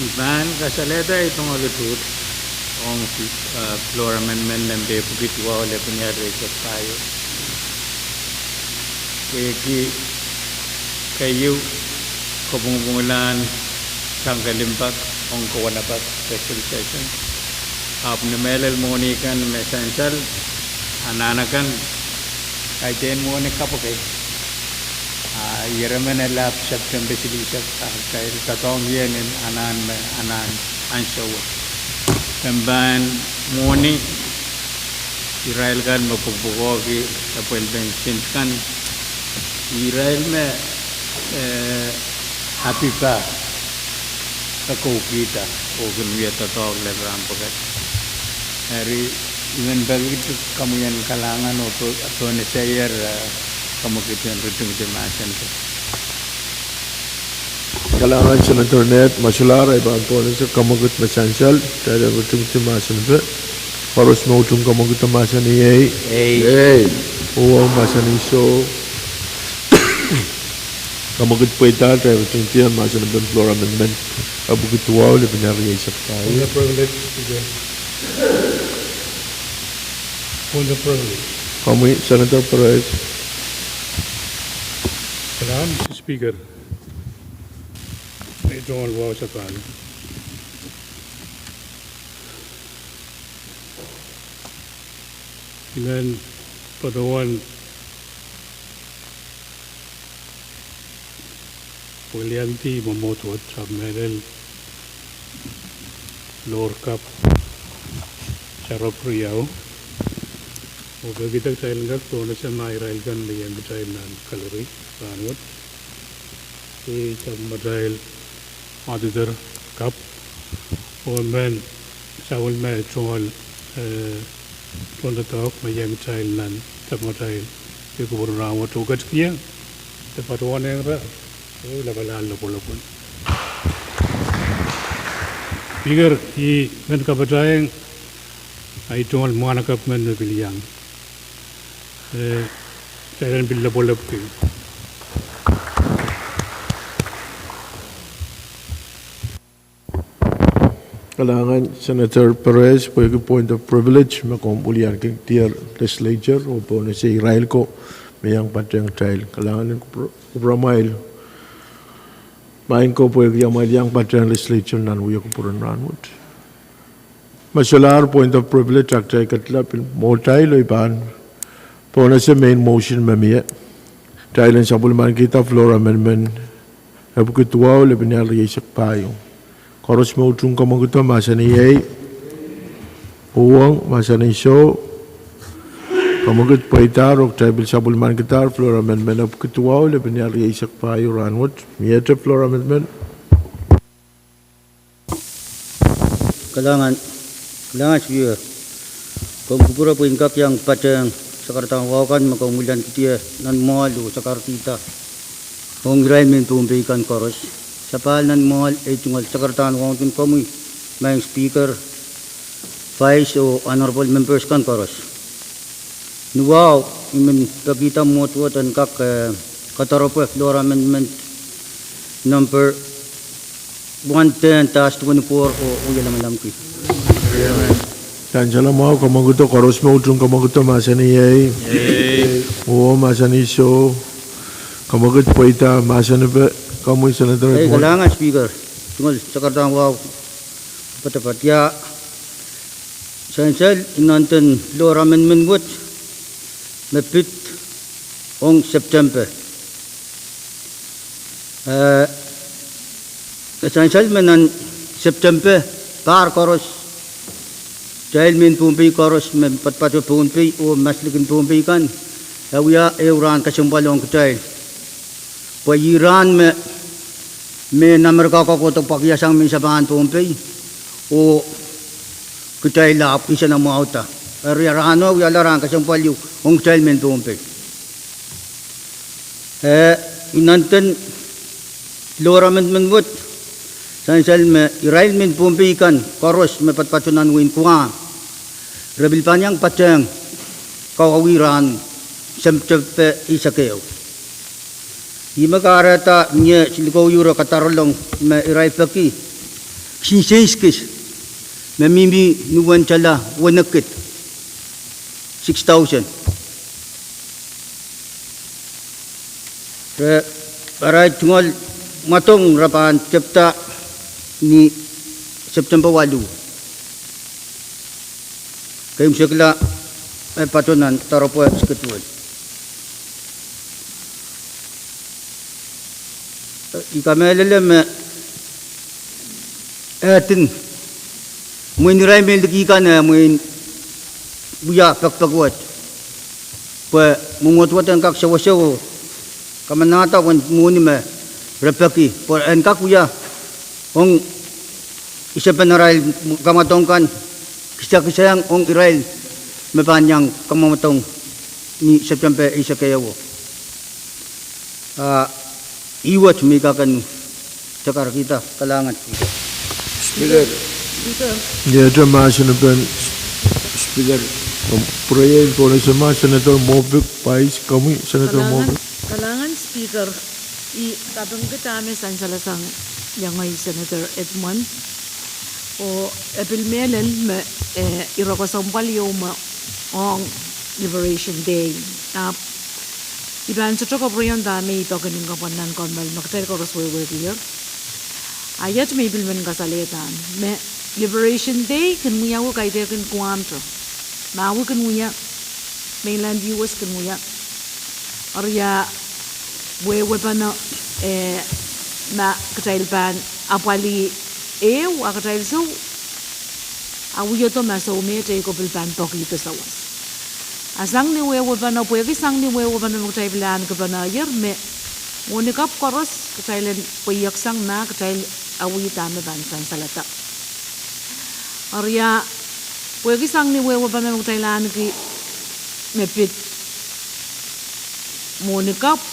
I pahn kasalehda ei tungoal utuht ong, eh, floor amendment nempe epwiki duwau lepin eisek pahieu. Pwehki keieu kopwungpwungla sang limpoak ong kawenepak special session. Ahpw ni mehlel mwohni kan me sansal, anahn akan, kaidehn mwohni kapw kei. A ieremen elap September silihsek, a kitail doadoahngki ien anahn me anahn ansou wet. Pahn mwohni irail kan me pwukpwukoahki epwelpen sent kan, irail me, eh, APIPA kokoukihda oh kin wia doadoahk lel rahn pwukat. Eri I men pekihdi komwi en kalahngan oh po-, pohnesehier, eh, kamwekid en ritingdi mahsen ko. Kalahngan Senator Ned, ma solahr I pahn pohnese kamwekid me sansal, kitail en ritingdi mahsen ko. Koaros me utung kamwekido mahsanih ei. Ei. Uhwong mahsanih soh. Kamwekid pweida, kitail ritingdi mahsen en floor amendment epwiki duwau lepin eisek pahieu. Point of privilege, Speaker. Point of privilege. Komwi Senator Perez. Kalahngan Mister Speaker. Ei tungoal wahu sapahl. I men patohwan pwiliandi mwomwohd wet, ahpw mehlel lohr kapw, sarepw riau. Oh pekihda kitail en kak pohnese ma irail kan me iang kitail nan gallery rahnwet. Iei sapwellimatail auditor kapw, oh men sapwellime tungoal, eh, tohndoadoahk me iang kitail nan sapwellimatail wia kupwuren rahnwet oh ketikihong de patohwanehng ira oh lapalahn lepwelopwel. Speaker, I men kapatahieng ei tungoal mwahnakapw men me pil iang. Eh, kitail en pil lepwelopwki. Kalahngan Senator Perez, pwehki point of privilege me komw pwiliandier legislature oh pohnese irail ko me iang patehng kitail. Kalahngan en kupwur-, kupwuramwail. Maing ko pwehki amwail iang patehng legislature nan wia kupwuren rahnwet. Ma solahr point of privilege, a kitail ketilap pil mwohtail oh I pahn pohnese main motion me mie. Kitail en sapwellimanikihda floor amendment epwiki duwau lepin eisek pahieu. Koaros me utung kamwekido mahsanih ei. Uhwong mahsanih soh. Kamwekid pweidahr oh kitail pil sapwellimanikidahr floor amendment epwiki duwau lepin eisek pahieu rahnwet. Miehte floor amendment. Kalahngan, kalahngan Speaker. Komw kupwure pwe I en kak iang patehng sakaradahn wahu kan me komw wiliandier nan mwoahl oh sakardahda ong irail mehn Pohnpei kan koaros. Sapahl nan mwoahl, ei tungoal sakaradahn wahu ong komwi, Madam Speaker, Vice oh Honorable Members kan koaros. Ni wahu, I men pekihda mwomwohd wet en kak, eh, kadoropwe floor amendment number one ten dash twenty-four oh wia lamalamki. Sansal mwahu, kamwekido, koaros me utung kamwekido mahsanih ei. Ei. Oh mahsanih soh. Kamwekid pweida mahsen pe, komwi Senator Edmund. Kalahngan Speaker, tungoal sakaradahn wahu, poatopoat ia, Sansal inenen lohra men men wet me pid ong September. Eh, sansal me nan September, pahr koaros, kitail mehn Pohnpei koaros me patopato Pohnpei oh mas likin Pohnpei kan, e wia ehu rahn kesempwal ong kitail. Pwe ih rahn me, me Amerika kohkohdo pwakiasang mehn sapan Pohnpei, oh kitail ahpw insenemwahda. Eri rahno wiahla rahn kesempwal ieu ong kitail mehn Pohnpei. Eh, inenen lohra men men wet, sansal me irail mehn Pohnpei kan koaros me patopato nan wehin Guam, re pil pahn iang patehng kawauwih rahn September eisek ehu. Ih me kahrehda mie silikouiure kadarolong me irail peki kisin seiskis me mihmi ni uwen tala wenekid, six thousand. Re, arail tungoal mwadong re pahn tepda ni September waluh. Keimwseklahng me patopato nan doaropwe schedule. I kamehlele me, eh, eden, mwein irail mehn liki kan, eh, mwein wia pekipek wet. Pwe mwomwohd wet en kak sewese oh kamanahda uwen mwohni me re peki. Pwe en kak wia ong isepen arail kamwadong kan, kisakisehng ong irail me pahn iang kamwadong ni September eisek ehu. Ah, ih wet me I kak en tekarakihda. Kalahngan Speaker. Speaker. Speaker. Iei mahsen en Speaker. Pwurehng pohnese ma Senator Moffitt, Vice, komwi Senator Moffitt. Kalahngan Speaker, I kapingki dahme sansalasang iang ngehi Senator Edmund. Oh e pil mehlel me, eh, ire kesempwal ieu me ong Liberation Day. Ahpw I pahn sohte kapwurehiong dahme I peki ni kapwunod nan kommoal me kitail koaros wehwehkier. A iet me I pil men kasalehda me Liberation Day kin wiawi kaidehkin Guam te. Ma wia kin wia, mainland U S kin wia. Eri a wehwehpene, eh, ma kitail pahn apwalih ehu, a kitail sou, a wiedo ma sou me te I ko pil pahn peki de sawas. A sang ni wehwehpene, pwehki sang ni wehwehpene me kitail pil ahneki pene ier me mwohni kapw koaros kitail en pweieksang ma kitail awih dahme pahn sansalada. Eri a pwehki sang ni wehwehpene me kitail ahneki me pid mwohni kapw,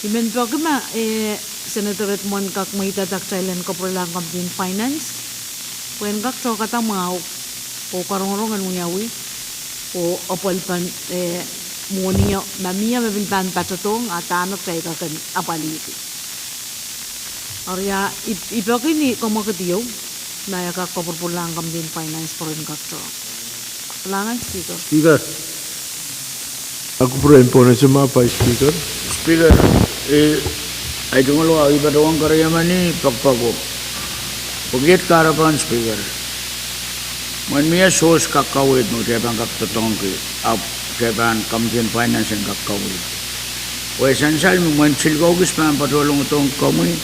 I men peki ma, eh, Senator Edmund kak mweidada kitail en kapwurelahng Committee on Finance pwe en kak tohkada mwahu oh karongorong en wiawi oh apwalpen, eh, mwohnio ma mie me pil pahn patohdohng a dahme kitail kak en apwalihki. Eri a I, I peki ni kamwakid ieu ma e kak kapwurpwurlahng Committee on Finance pwe ren kak tohto. Kalahngan Speaker. Speaker. Ak pwurehng pohnese ma Vice Speaker. Speaker, eh, I tungoal wia I patohwan kariamani pekipeko. Pwehki iet kahrepen Speaker. Mwein mie source kak kaweid me kitail pahn kak doadoahngki, ahpw kitail pahn Committee on Finance en kak kaweid. Pwe sansal me mwein silikouki pahn patohlongdohng komwi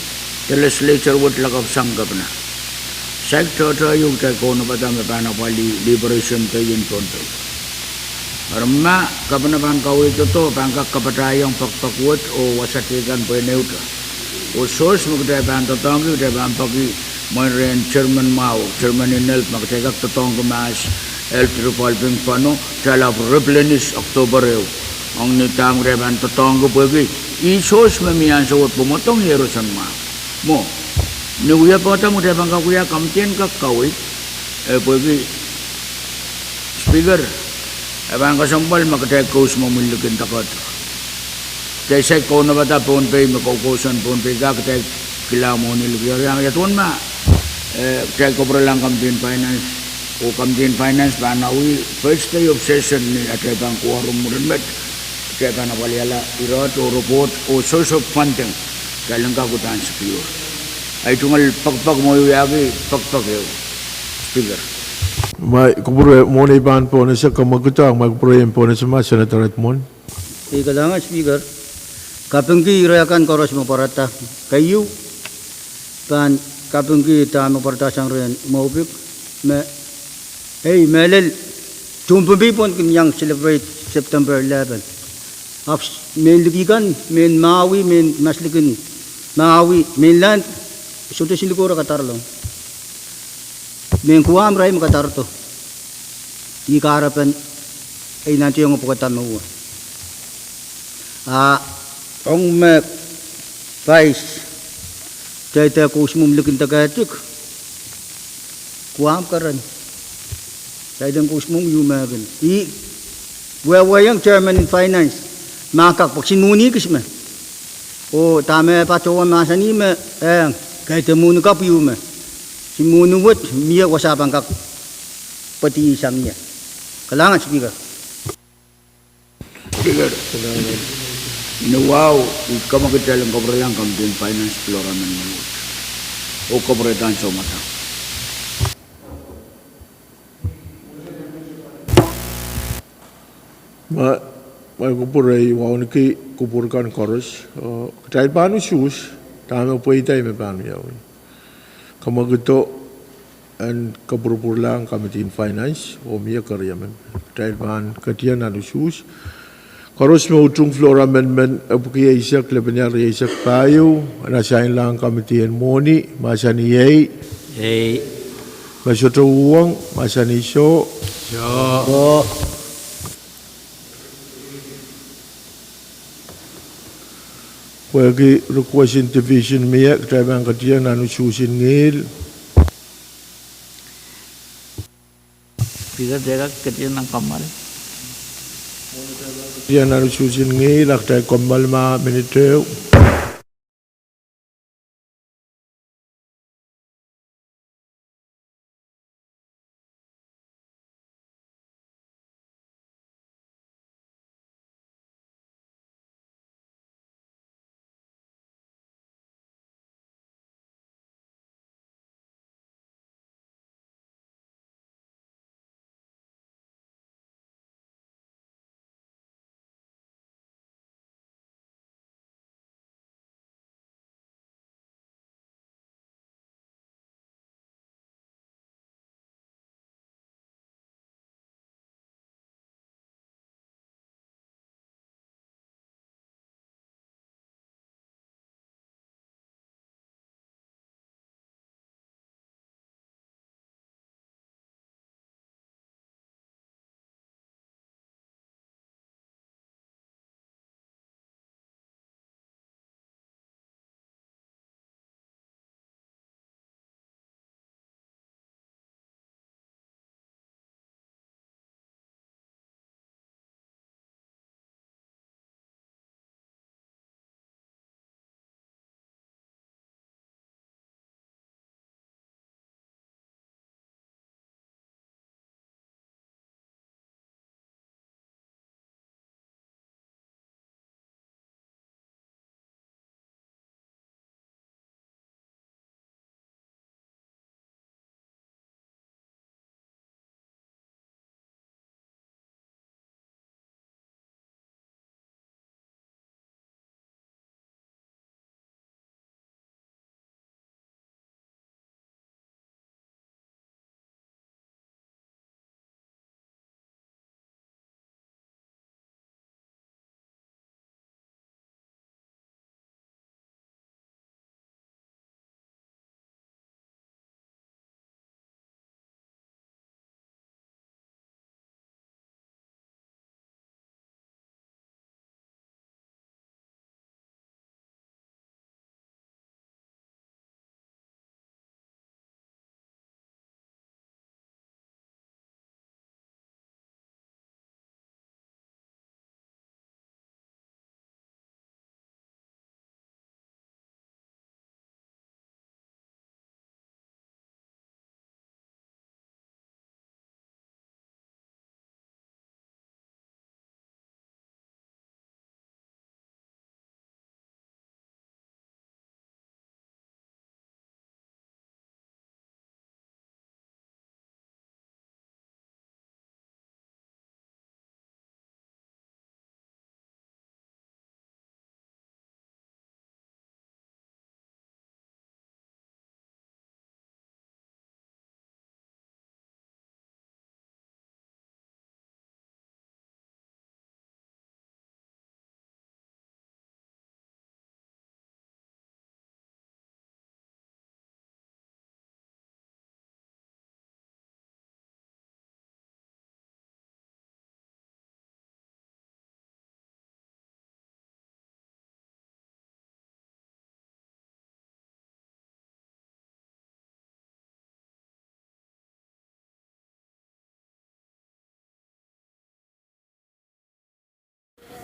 de legislature wet lakapw sang kepina. Saik tohto ieu kitail kaunopada me pahn apwalih Liberation Day en Pohnpei. Eri ma kepina pahn kaweidodo, pahn kak kapatahiong pekipek wet oh wasa teikan pwehn ehute. Oh source me kitail pahn doadoahngki, kitail pahn peki mwein rehn chairman mwahu, chairman en health, ma kitail kak doadoahngki mahs health revolving fund o, kitail ahpw replenish October ehu. Ong ni dahme kitail pahn doadoahngki pwehki ih source me mie ansou wet pwe mwadong iehroson mwahu. Mwo, ni wiepe dahme kitail pahn kak wia, committee en kak kaweid, eh, pwehki Speaker, e pahn kesempwal ma kitail kous mwomwen likin doadoahk. Kitail saik kaunopada Pohnpei me koukousoan Pohnpei ka kitail kilang mwohni likin. Eri a iet wet ma, eh, kitail kapwurelahng Committee on Finance, oh Committee on Finance pahn awih first day of session ni atail pahn quorum mwurin met, kitail pahn apwalihala irehd oh report oh source of funding, kitail en kak uhdahn secure. Ahi tungoal pekipek mwo I wiahki pekipek ehu, Speaker. Ma kupwure mwohn ei pahn pohnese kamwekid, ma kupwure ei pahn pohnese ma Senator Edmund. Ei, kalahngan Speaker. Kapingki ire kan koaros me pwarada. Keieu, pahn kapingki dahme pwarada sang rehn Mopik me, ei, mehlel Tohnpei pwon kin iang celebrate September eleven. Ahpw mehn liki kan, mehn Maui, mehn maslikin Maui, mainland, sohte silikor kadarodohr. Mehn Guam irail me kadarodo. Ih kahrepen ei nantihong pwukada me uwen. A ong me Vice, kitail dehr kousoan mwomw likin deke tik, Guam keren. Kitail dehr kousoan mwomw ieu me kin. Ih wehwehki Chairman en Finance, ma kak pweksin mwuhn kis me. Oh dahme patohwan mahsanih me, eh, kitail dehr mwuhn kapw ieu me. Kis mwuhn wet mie wasa pahn kak pwedi sang ie. Kalahngan Speaker. Speaker, ni wahu, I kamwekid kitail en kapwurelahng Committee en Finance Florida Amendment wet. Oh kapwurehdahn soumwahu. Ma, ma kupwure, I wauneki kupwur kan koaros. Oh kitail pahn usuhs, dahme pweida me pahn wiawi. Kamwekido en kapwurpwurlahng Committee en Finance, oh mie keriemen. Kitail pahn ketido nan usuhs. Koaros me utung Florida Amendment epwiki eisek, lepin ire eisek pahieu, en asainlahng Committee en Mwohni, mahsanih ei. Ei. Me sohte uhwong, mahsanih soh. Soh. Pwehki request en division mie, kitail pahn ketido nan usuhs en ngihl. Speaker, dehr kak ketido nan kommoal? Ketido nan usuhs en ngihl, a kitail kommoal ma minit ehu.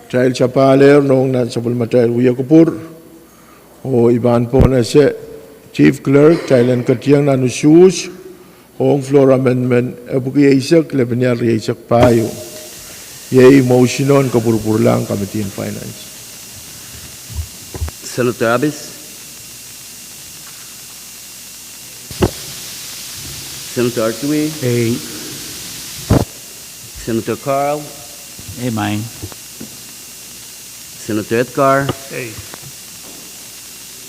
Kitail sapahl ehr nohng nan sapwellimatail wia kupwur, oh I pahn pwonehng Chief Clerk kitail en ketieng nan usuhs ong floor amendment epwiki eisek, lepin ial rieisek pahieu. Iei motion en kopwurupwurlahng Committee on Finance. Senator Abis. Senator Artui. Ei. Senator Carl. Ei, maing. Senator Edgar. Ei.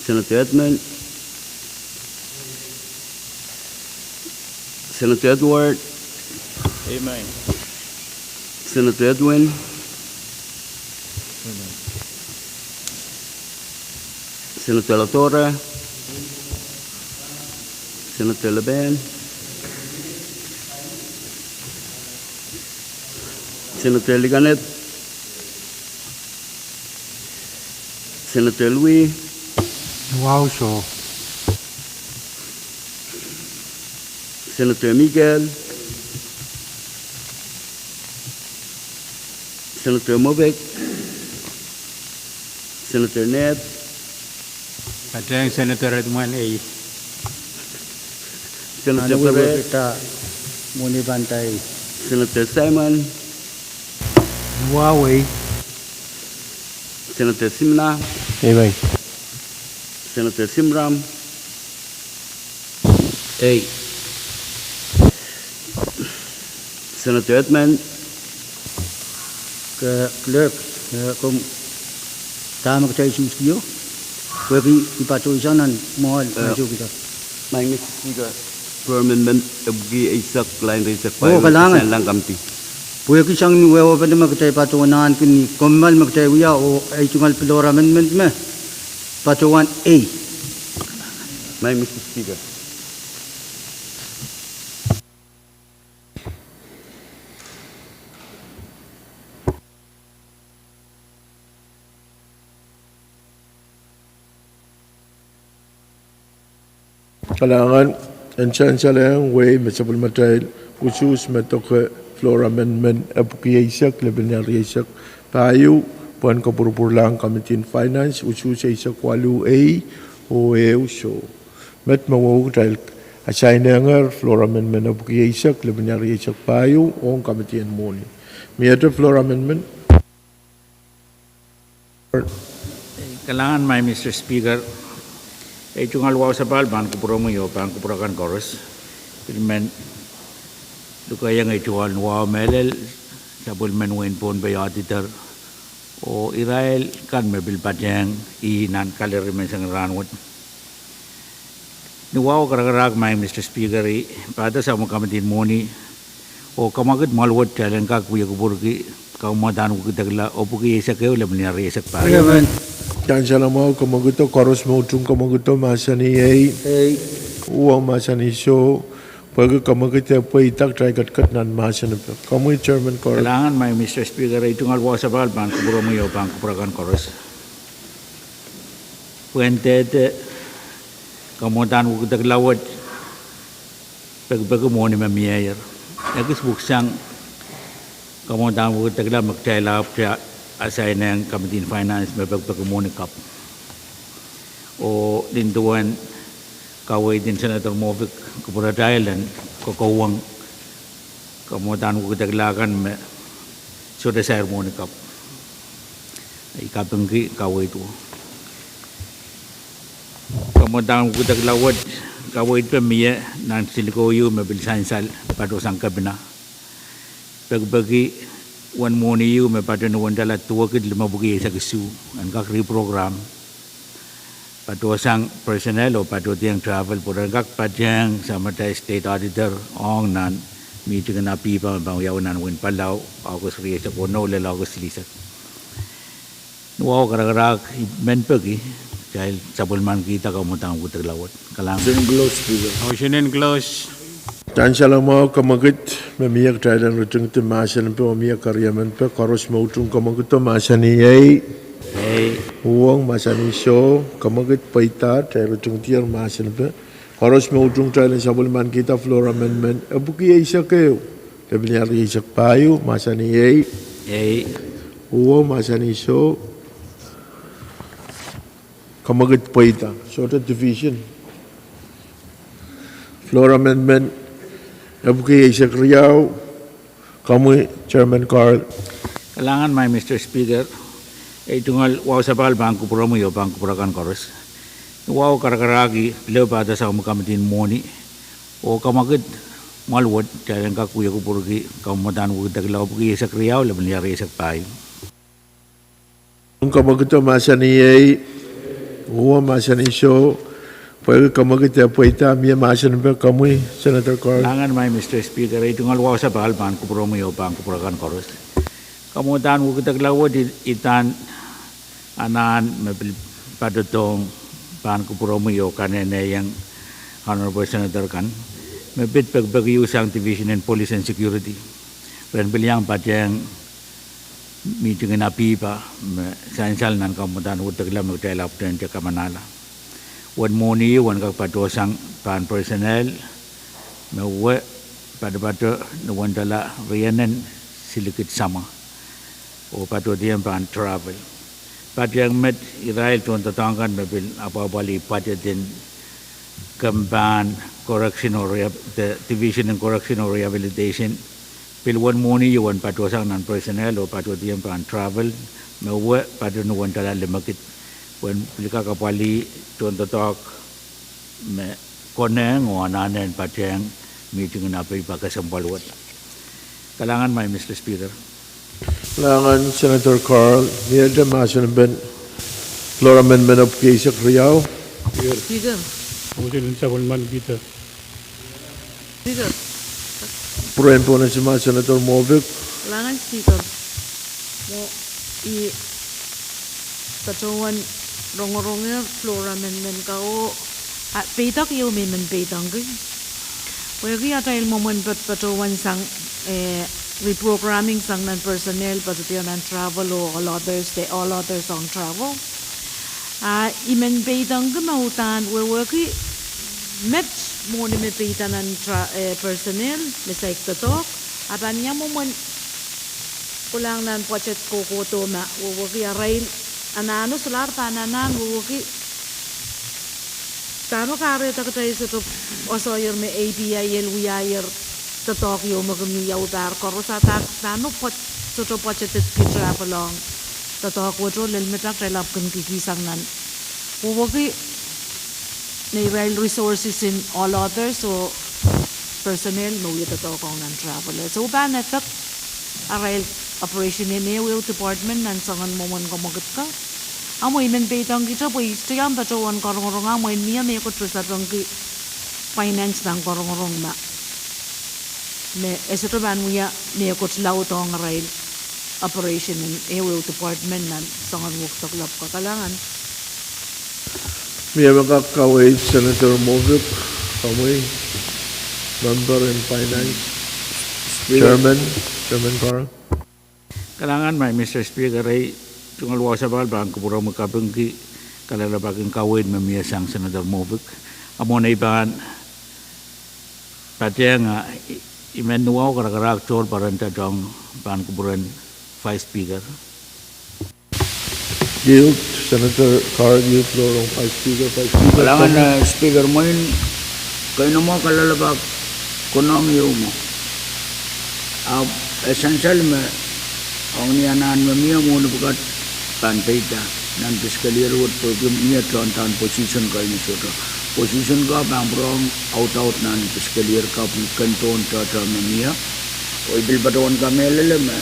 Senator Edmund. Senator Edward. Ei, maing. Senator Edwin. Senator Latorre. Senator Leben. Senator Likaneth. Senator Lui. Wow, so. Senator Miguel. Senator Mobek. Senator Ned. Patehng Senator Edmund, ei. Senator Perez. Senator Simon. Wow, ei. Senator Simla. Ei, maing. Senator Simram. Ei. Senator Edmund. Ke Clerk, eh, komw, dahme kitail suhs kio? Pwehki I patohsang nan mwoahl, eh, maing Mister Speaker. Floor amendment epwiki eisek, lain rieisek pahieu. Oh, kalahngan. Sang lang committee. Pwehki sang ni wehwehpene me kitail patohwan ahneki ni kommoal me kitail wia, oh ei tungoal floor amendment me patohwan ei. Maing Mister Speaker. Kalahngan, en sansal ong wehi me sapwellimatail usuhs me doke floor amendment epwiki eisek, lepin ial rieisek pahieu, pwehn kopwurupwurlahng Committee on Finance, usuhs eisek waluh ei, oh ehu soh. Met me wehwehki kitail assign-ehngehr floor amendment epwiki eisek, lepin ial rieisek pahieu, ong Committee en Mwohni. Miehte floor amendment? Kalahngan, maing Mister Speaker. Ei tungoal wahu sapahl pahn kupwuromwi oh pahn kupwur akan koaros. Pil men lukehiong ei tungoal wahu mehlel, sapwellimen wehin Pohnpei Auditor, oh irail kan me pil patehng ih nan kalari menseng en rahnwet. Ni wahu karakarahk, maing Mister Speaker, I pahdo samwa Committee en Mwohni oh kamwekid mwahl wet kitail en kak wie kupwurki kamwadahn wekidekla epwiki eisek ehu, lepin ial rieisek pahieu. Sansal mwahu, kamwekido, koaros me utung kamwekido, mahsanih ei. Uhwong, mahsanih soh. Pwehki kamwekid e pweida, kitail ketiket nan mahsen en pek. Komwi Chairman Carl. Kalahngan, maing Mister Speaker, ei tungoal wahu sapahl pahn kupwuromwi oh pahn kupwur akan koaros. Pwehn dehde kamwadahn wekidekla wet, pekipeki mwohni me mieier. Ekis pwuhk sang kamwadahn wekidekla me kitail ahpwte assign-ehng Committee on Finance me pekipeki mwohni kapw. Oh nin duwen kaweid en Senator Mofik, kupwuratail en kokohwong kamwadahn wekidekla kan me sohte sair mwohni kapw. I kapingki kaweid wo. Kamwadahn wekidekla wet, kaweid pwe mie nan silikou ieu me pil sansal patohsang kepina. Pekipeki uwen mwohni ieu me patohwan wendala duwekid limepwiki eisek isuh en kak reprogram. Patohsang personnel oh patohdiong travel pwe ren kak patehng samatail State Auditor ong nan meeting en APIPA me pahn wiawi nan wehin Palau, August rieisek weneu lel August silihsek. Ni wahu karakarahk, I men peki kitail sapwellimankihda kamwadahn wekidekla wet. Kalahngan. Motion en close. Sansal mwahu, kamwekid me mie, kitail en ritingdi mahsen en pek oh mie keriemen pek. Koaros me utung kamwekido, mahsanih ei. Uhwong, mahsanih soh. Kamwekid pweida, kitail ritingdier mahsen en pek. Koaros me utung, kitail en sapwellimankihda floor amendment epwiki eisek ehu, lepin ial rieisek pahieu, mahsanih ei. Uwo mahsanih soh. Kamwekid pweida, sohte division. Floor amendment, epwiki eisek riau, komwi Chairman Carl. Kalahngan, my Mister Speaker, ei tungoal wahu sapahl pahn kupwuromwi oh pahn kupwur akan koaros. Ni wahu karakarahki pil ehu pahda sang komwi kamidin mwohni oh kamwekid mwahl wet, kitail en kak wie kupwurki kamwomwdahn wekidekla epwiki eisek riau, lepin liare eisek pahieu. Kamwekido mahsanih ei, uwo mahsanih soh, pwehki kamwekid eh pweida, mie mahsen me komwi, Senator Carl. Kalahngan, my Mister Speaker, ei tungoal wahu sapahl pahn kupwuromwi oh pahn kupwur akan koaros. Kamwomwdahn wekidekla wet i, i dahn anahn me pil patohdohng pahn kupwuromwi oh kaneneiong Honorable Senator kan, me pid pekipeki sang Division en Police and Security. Ren pil iang patehng mihting en APIPA me sansal nan kamwomwdahn wekidekla me kitail ahpwtehn kamanahla. Uwen mwohni uwen kak patohsang pahn personnel me wie patopato ni wendala rienen silikid samwa oh patohdiong pahn travel. Patehng met irail tohndoadoahk kan me pil apwahpwalih budget en kempahn correction oh rehab-, the Division in Correction oh Rehabilitation, pil uwen mwohni uwen patohsang nan personnel oh patohdiong pahn travel me wie pato ni wendala limekid, uwen pil kak apwalih tohndoadoahk me konehng oh anahne en patehng mihting en APIPA kesempwal wet. Kalahngan, my Mister Speaker. Kalahngan, Senator Carl. Mie mahsen pen floor amendment epwiki eisek riau. Speaker. Motion in seven man Peter. Speaker. Brain bonus ma Senator Moffitt. Kalahngan, Speaker. Mwo i patohwan rongorong floor amendment ka oh, a, peidek ieu me I men peidengki. Pwehki atail mwomwen pat patohwan sang, eh, reprogramming sang nan personnel, patohdiong nan travel oh all others, the all others on travel. A, I men peidengki me udahn wehwehki met mwohni me peida nan tra-, eh, personnel, me saik doadoahk. A pahn ia mwomwen kolahng nan budget kohkohdo ma wehwehki arail anahn oh solahr pahn anahn wehwehki dahme kahrehda kitail sohte oasoier me APIL wiahier doadoahk ieu me kin wia uhdahn koaros a dahme pwet-, sohte budgeted ki travel ong doadoahk wet oh lel me kitail ahpw kin kihkihsang nan wehwehki neirail resources in all others oh personnel me wie doadoahk ong nan travel. So pahn affect arail operation en ehu ehu department nan soangen mwomwen kamwekid ka. A mwein I men peidengkihte pwe I sohte iang patohwan karongorong a mwein mie mehkot re sapengki finance nan karongorong ma, me e sohte pahn wia mehkot laud ong arail operation en ehu ehu department nan soangen wekidekla pwukat. Kalahngan. Mie me kak kaweid Senator Moffitt, komwi member in finance. Speaker. Chairman, Chairman Carl. Kalahngan, my Mister Speaker, ei tungoal wahu sapahl pahn kupwuromwi kapingki kalelapak en kaweid me mie sang Senator Moffitt. A mwohn ei pahn patehng a, I, I men wahu karakarahk tohr pahn doadoahk pahn kupwuren Vice Speaker. Yield, Senator Carl, yield floor ong Vice Speaker, Vice Speaker. Kalahngan, eh, Speaker, mwein keinemwe kalelapak konehng ieu mwo. Ahpw e sansal me ong ni anahn me mie mwohni pwukat pahn peida nan fiscal year wet pwehki mie tohn tohn position ka ni sohte. Position ka pahn pwurehng audaud nan fiscal year ka pwehki ken tohn tohtohn me mie. Oh I pil patohwan kamehlele me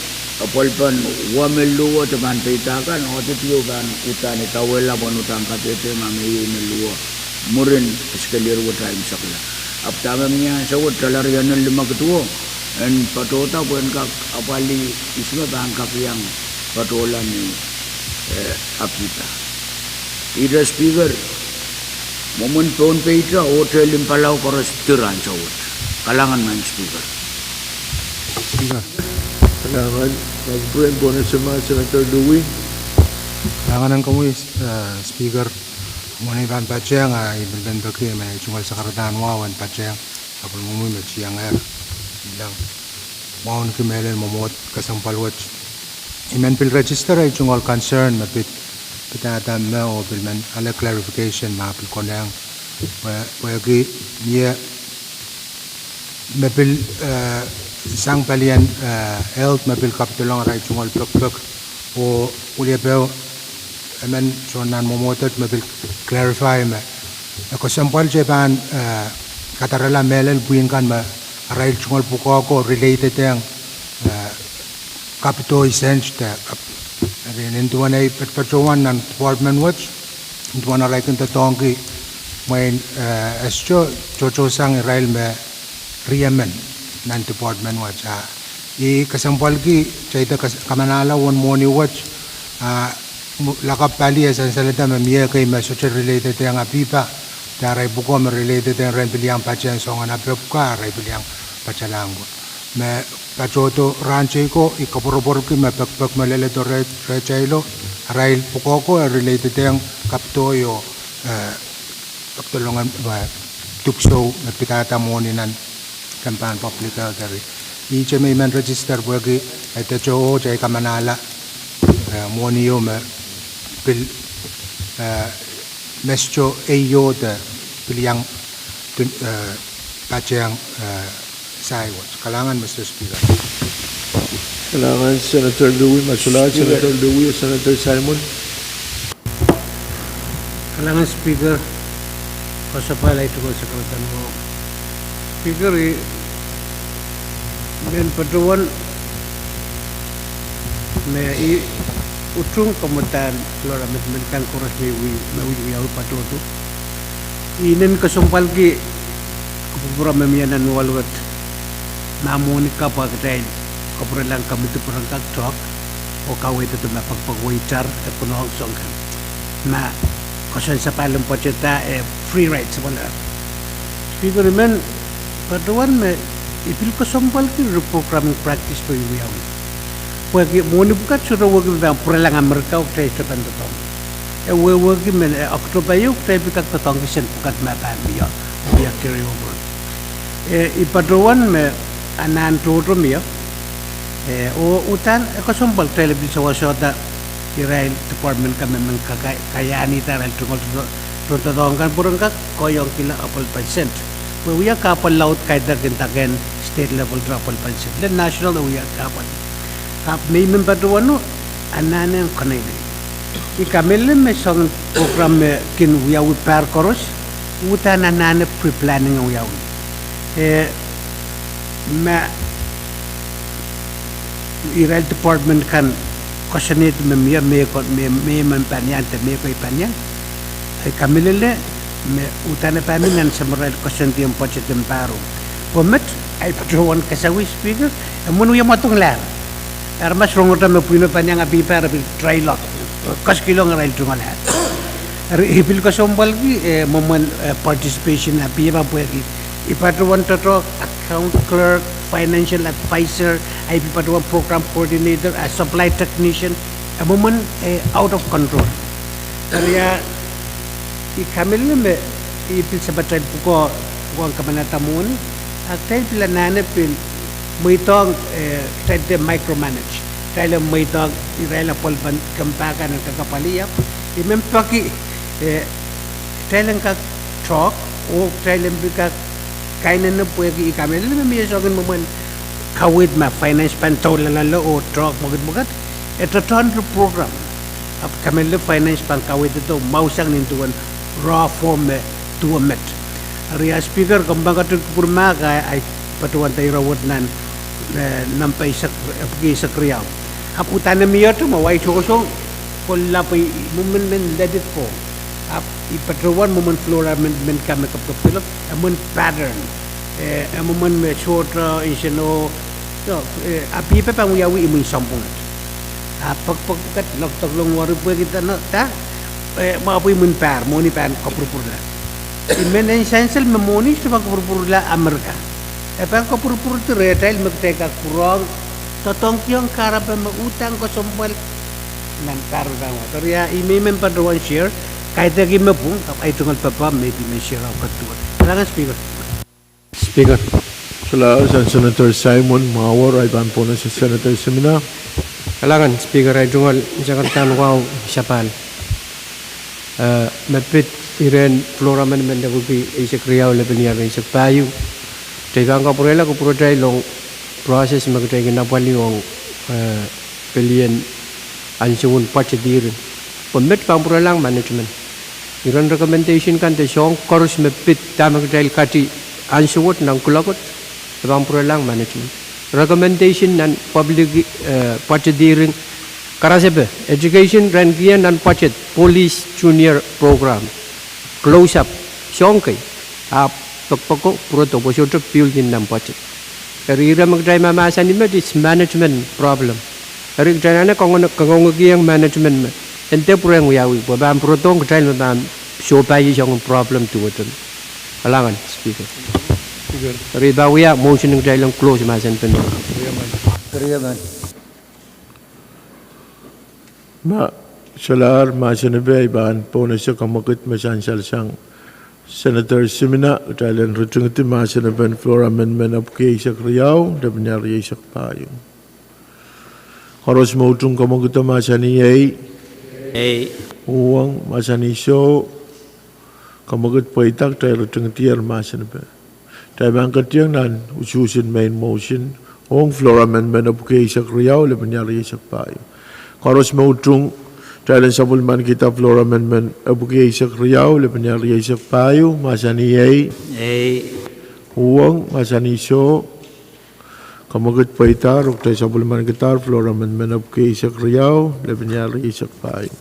apwalpen wa me luo de pahn peida kan, audit ieu pahn uhdahn idawehla pwe uhdahn kadehde ma me iei me luo mwurin fiscal year wet imwisekla. Ahpw dahme mie ansou wet, dolar rienen limekid duo en patohda pwe en kak apwalih ihs me pahn kak iang patohla ni, eh, APIPA. Ihte Speaker, mwomwen Pohnpei te oh te limpoalau koaros dir ansou wet. Kalahngan, Madam Speaker. Speaker. Kalahngan, Vice President Bonnet Sema, Senator Louis. Kalahngan en komwi, eh, Speaker. Mwein I pahn patehng a I pil peki me I tungoal sakaradahn wahu en patehng sapwellimomwi me tiangehr ilang. Wauneki mehlel mwomwohd kesempwal wet I men pil register ei tungoal concern me pid, pidada me oh pil men ale clarification ma pil konehng. Pwe, pwehki mie me pil, eh, sang palien, eh, health me pil kapidolong arail tungoal pekpek oh wiepe emen soangen mwomwohdiso me pil clarify me e kesempwal te pahn, eh, kadarala mehlel pwihn kan me arail tungoal pwukoa ko related ong, eh, kapitoi sent de kap-, eri nin duwen ei patopato nan department wet, nin duwen arail kin doadoahngki mwein, eh, e sohte tohtohsang irail me riemen nan department wet. Ah, I kesempwalki, kitail de kas-, kamanahla uwen mwohni wet, ah, mwo-, lakapw pali e sansalada me mie ekei me sohte related ong APIPA, de arail pwukoa me related ong ren pil iang patehng soangen apepwuka, arail pil iang patalango. Me patohdo rahn teiko, I koapworopworki me pekpek me leledo re-, rehtailo, arail pwukoa ko e related ong kapitoi oh, eh, kapitolong, eh, dipwisou me pidada mwohni nan kempan public health eri. Ihte me I men register pwehki, eh, detohte ei kamanahla, eh, mwohni ieu me pil, eh, me sohte ei iohd, eh, pil iang, eh, patehng, eh, sai wet. Kalahngan, Mister Speaker. Kalahngan, Senator Louis Masola, Senator Louis, Senator Simon. Kalahngan Speaker, koasoapahl ei tungoal sakaradahn mwahu. Speaker, I men patohwan me I utung kamwadahn Flora me, me kan koaros me I, me I wiawi patohdo. I nen kesempwalki kupwukupwur me mie nan waluket, ma mwohni kapw kitail kapwurelahng committee pwurehng kak talk oh kaweid me pekpek weighter e konehng soahng kan. Ma koasoandi sapahl en pwoatet e free ride sapwellime. Speaker, I men patohwan me I pil kesempwalki reprogramming practice pwe I wiawi. Pwehki mwohni pwukat sohte wehwehki me pahn pwurelahng Amerika oh kitail sohte pahn doadoahngki. E wehwehki me, eh, October ieu kitail pil kak doadoahngki sent pwukat me pahn mie, oh wia carry over. Eh, I patohwan me anahn tohto mie, eh, oh uhdahn e kesempwal kitail pil sawasohda irail department kan me men ka-, ka-, kaiahnihda arail tungoal doadoahk kan pwurehng kak kohiongkihla apwalih percent. Pwe wia kahpwal laud kaidehkin dake en state level de apwalih percent. Lel national e wia kahpwal. Ahpw me I men patohwano, anahne konehng. I kamehlele me soangen program me kin wiawi pahr koaros, uhdahn anahne pre-planning en wiawi. Eh, ma irail department kan koasoanehdi me mie, mehkot, me, me men pahn iang de mehkot pahn iang. I kamehlele me uhdahn e pahn mih nan samarail koasoandi en budget en pahro. Pwe met, I patohwan kasawih Speaker, e mwomwen wia mwadong lahn. Aramas rongorongte me pwihno pahn iang APIPA re pil dry lock, koasoakihlong arail tungoal ahd. Eri I pil kesempwalki, eh, mwomwen, eh, participation APIPA pwehki I patohwan doadoahk account clerk, financial advisor, I pil patohwan program coordinator, a supply technician, e mwomwen, eh, out of control. Eri I kamehlele me I pil samatail pwukoa, pwukoahn kamanahda mwohni, a kitail pil anahne pil mweidohng, eh, kitail de micromanage. Kitail en mweidohng irail apwalih pahn kempa kan en kakapwalih, ahpw I men peki, eh, kitail en kak talk, oh kitail en pil kak kainene pwehki I kamehlele me mie soangen mwomwen kaweid ma finance pahn doulahng loale oh talk mwekid mwekid, e doadoahngki program. Ahpw kamehlele finance pahn kaweidido mwahusang nin duwen raw form me duwe met. Eri a Speaker, komw pahn ketin kupwurmahk, I patohwan da ire wet nan, eh, nan pwe I sak, eh, pwuki I sak riau. Ahpw uhdahn e mie tung me wai sohso, kolla pwe I mwomwen men let it go. Ahpw I patohwan mwomwen floor amendment kan me kapwukapwukdolong, e mwomwen pattern. Eh, e mwomwen me sohte, eh, nsenoh, no, eh, APIPA pahn wiawi imwin sounpwong et. A pekpek kat lokdok long wari pwehki da, no, da, eh, mwahu pwe imwin pahr, mwohni pahn kapwurpwurla. I men en sansal me mwohni sohte pahn kapwurpwurla Amerika. E pahn kapwurpwurdi rehtail me kitail kak pwurehng doadoahngkihong kahrepe me uhdahn kesempwal nan pahr me pahn wad. Eri a I men men patohwan share, kaidehk I me pwung, ahpw ei tungoal papah me I pil men share ahpw kat duwen. Kalahngan Speaker. Speaker. Solahr sang Senator Simon, mwahu ahi pahn pwonese Senator Simina. Kalahngan Speaker, ahi tungoal sakaradahn wahu sapahl. Eh, me pid iren floor amendment epwiki eisek riau lepin iar eisek pahieu. Kitail pahn kapwurehla kupwuratail ong process me kitail kin apwalih ong, eh, pelien ansou en budget hearing. Pwe met pahn pwuralahng management. Iren recommendation kan de soahng koaros me pid dahme kitail kati ansou wet nan kuloak wet, e pahn pwuralahng management. Recommendation nan public, eh, budget hearing, karasepe, education, ren kihong nan budget, police junior program, close up, soahng kei, ahpw pekpeko pwurodo pwe sohte built in nan budget. Eri ire me kitail mahmahsanih met is management problem. Eri kitail anahne kangoange, kangoangekiong management me e nda pwurehng wiawi, pwe pahn pwurodohng kitail me pahn sohpeiong soangen problem duwehte. Kalahngan Speaker. Speaker. Eri pahn wia motion en kitail en close mahsen pen. Agreement. Ma solahr mahsen pen, I pahn pohnese kamwekid me sansal sang Senator Simina, kitail en ritingidi mahsen pen floor amendment epwiki eisek riau, lepin iar eisek pahieu. Koaros me utung kamwekid mahsanih ei. Ei. Uhwong mahsanih soh. Kamwekid pweida, kitail ritingidi mahsen pen. Kitail pahn ketiong nan usuhs en main motion ong floor amendment epwiki eisek riau, lepin iar eisek pahieu. Koaros me utung, kitail en sapwellimanikihda floor amendment epwiki eisek riau, lepin iar eisek pahieu, mahsanih ei. Ei. Uhwong mahsanih soh. Kamwekid pweida, oh kitail sapwellimanikidahr floor amendment epwiki eisek riau, lepin iar eisek pahieu.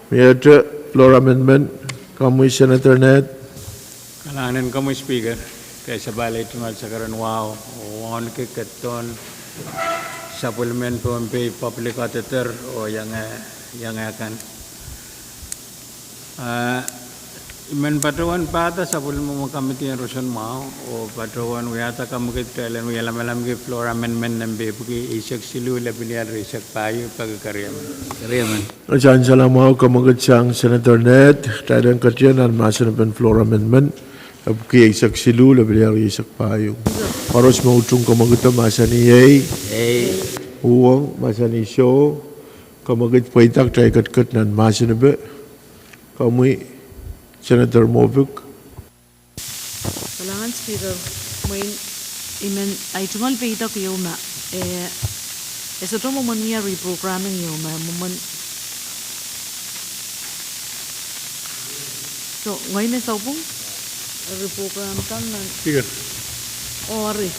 Miehte floor amendment, komwi Senator Ned. Kalahngan en komwi Speaker, ke sapahl ahi tungoal sakaradahn wahu, oh wauneki keton sapwellimen Pohnpei Public Auditor oh iang, iang akan. Ah, I men patohwan pahda sapwellimomwi committee en roson mwahu, oh patohwan wiahda kamwekid kitail en wia lamalam ki floor amendment nempe epwiki eisek siluh, lepin iar eisek pahieu, peki keriemen. Keriemen. Sansal mwahu, kamwekid sang Senator Ned, kitail en ketiong nan mahsen pen floor amendment epwiki eisek siluh, lepin iar eisek pahieu. Koaros me utung kamwekid mahsanih ei. Ei. Uhwong mahsanih soh. Kamwekid pweida, kitail ketiket nan mahsen pen. Komwi Senator Mofik. Kalahngan Speaker, mwein I men ahi tungoal peidek ieu me, eh, e sohte mwomwen wia reprogramming ieu me, mwomwen. So, ngehi me sapwung, reprogram kan nan. Speaker. Oh, ari.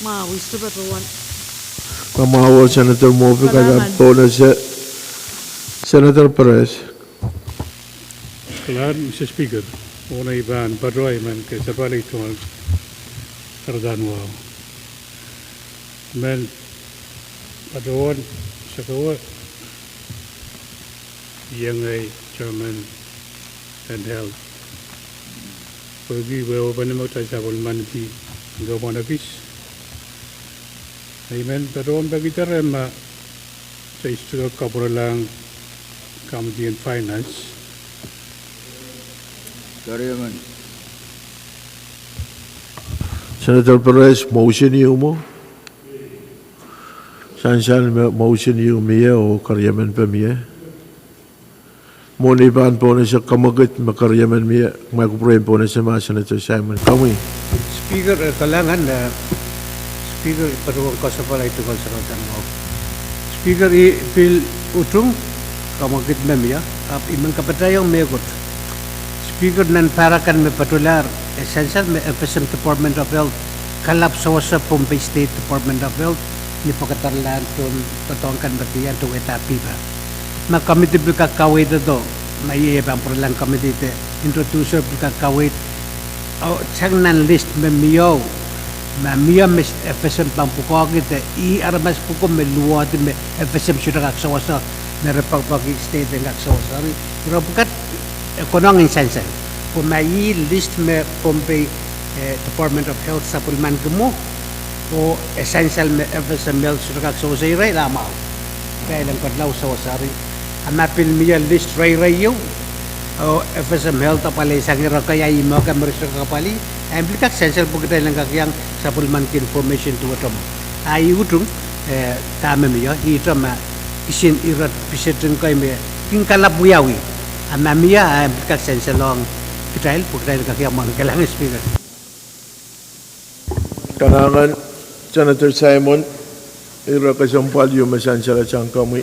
Ma, wis to patohwan. Kamawa Senator Mofik, kalahngan. Pohnese Senator Perez. Kalahngan, Mister Speaker, oh ngehi pahn patohwan I men kasapahl ahi tungoal sakaradahn wahu. I men patohwan sekewe, iang ahi chairman en health. Pwehki wehwehpen me kitail sapwellimaniki en kapwunod ekis. I men patohwan peki dere ma kitail sohte kak kapwurelahng committee en finance. Keriemen. Senator Perez, motion ieu mwo? Sansal me motion ieu mie oh keriemen pil mie. Mwohn I pahn pohnese kamwekid me keriemen mie, ma I kupwure en pohnese ma Senator Simon. Komwi. Speaker, eh, kalahngan, eh, Speaker, I patohwan kasapahl ahi tungoal sakaradahn wahu. Speaker, I pil utung kamwekid me mie, ahpw I men kapatahiong mehkot. Speaker, nan para kan me patohlahr, e sansal me F S M Department of Health kalap sewese Pohnpei State Department of Health ni pekederlahn tohn doadoahk kan me kihong duwehte paper. Ma committee pil kak kaweiddo, ma I pahn pwurelahng committee de introducer pil kak kaweid, oh, sang nan list me mie, ma mie me F S M pahn pwukoahki de ih aramas pwuko me luwehdi me F S M sohte kak sewese, me re poakepoake state en kak sewese. Eri, ire pwukat e konehng en sansal. Pwe ma ih list me Pohnpei, eh, Department of Health sapwellimaniki mwo, oh e sansal me F S M Health sohte kak sewese irail, a mwahu. Irail en kak lao sewese. Eri, a ma pil mie list reirei ieu, oh F S M Health apwalih sang ire kei, a ih mwo ka me re sohte kak apwalih, a e pil kak sansal pwe kitail en kak iang sapwellimaniki information duwehte mwo. A I utung, eh, dahme mie, ihte ma kisin ire pisetin kei me kin kalap wiawi. A ma mie, a e pil kak sansalohng kitail, pwe kitail kak iang mwahu. Kalahngan Speaker. Kalahngan Senator Simon, ire kesempwal ieu me sansal sang komwi.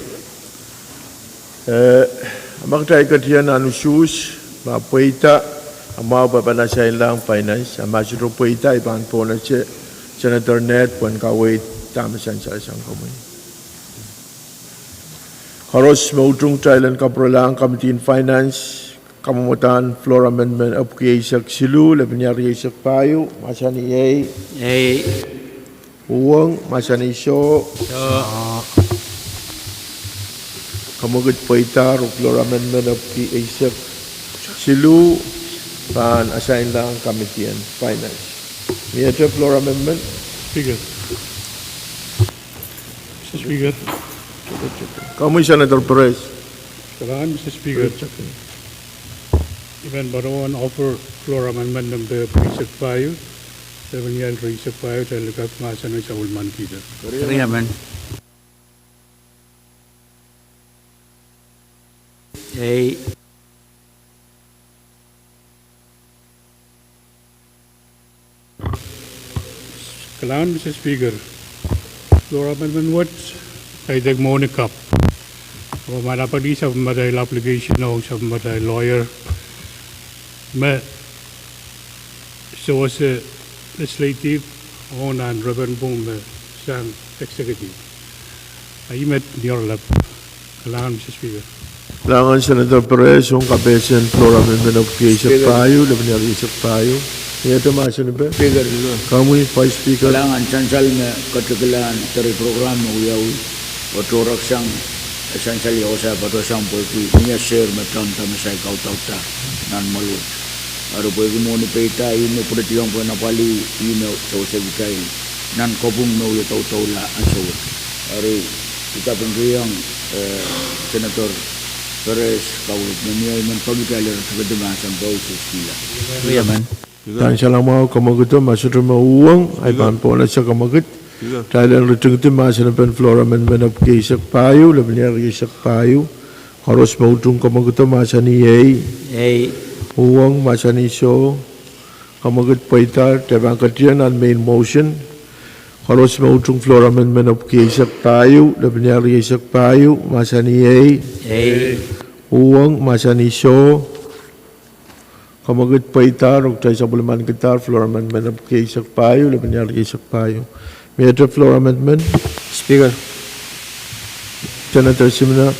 Eh, ma kitail ketin nan usuhs, ma pweida, a mwahu pwe pahn asainlahng Finance, a ma sohte pweida I pahn pohnese Senator Ned pwehn kaweid dahme sansal sang komwi. Koaros me utung, kitail en kapwurelahng Committee on Finance, kamwomwdahn Floor Amendment epwiki eisek siluh, lepin iar rieisek pahieu, mahsanih ei. Ei. Uhwong, mahsanih soh. Soh. Kamwekid pweida, ong Floor Amendment epwiki eisek siluh, pahn asainlahng Committee on Finance. Miehte Floor Amendment? Speaker. Mister Speaker. Komwi Senator Perez. Kalahngan Mister Speaker. I men patohwan offer Floor Amendment nempe epwiki eisek pahieu, lepin iar rieisek pahieu, kitail kak mahsanih sapwellimen kihda. Keriamen. Ei. Kalahngan Mister Speaker, Floor Amendment wet kaidehk mwohni kapw. Oh ma apwalih sapwellimatail application ong sapwellimatail lawyer me sewese legislative ong nan repen pwung me sang executive. A ih met ni oaralap. Kalahngan Mister Speaker. Kalahngan Senator Perez ong kapehsen Floor Amendment epwiki eisek pahieu, lepin iar rieisek pahieu. Miehte mahsanipe? Speaker. Komwi Vice Speaker. Kalahngan. Sansal me ketikilahn dehr program me wiawi, oh tohreksang, e sansal ia wasa patohsang pwehki mie sehr me tamataman saik audaudla nan mwohni wet. Eri pwehki mwohni peida, ih me pwurehng pwehn apwalih, ih me sewese kitail nan kopwung me wie doudoula ansou wet. Eri I kapingkihong, eh, Senator Perez kaweid me mie I men peki kitail en ritingidi mahsen pwe usuhs kihla. Keriamen. Sansal mwahu, kamwekid. Ma sohte me uhwong, I pahn pohnese kamwekid. Kitail en ritingidi mahsanipen Floor Amendment epwiki eisek pahieu, lepin iar rieisek pahieu. Koaros me utung, kamwekid, mahsanih ei. Ei. Uhwong, mahsanih soh. Kamwekid pweida, kitail pahn ketin nan main motion. Koaros me utung Floor Amendment epwiki eisek pahieu, lepin iar rieisek pahieu, mahsanih ei. Ei. Uhwong, mahsanih soh. Kamwekid pweida, ong kitail sapwellimankidahr Floor Amendment epwiki eisek pahieu, lepin iar rieisek pahieu. Miehte Floor Amendment? Speaker. Senator Simina.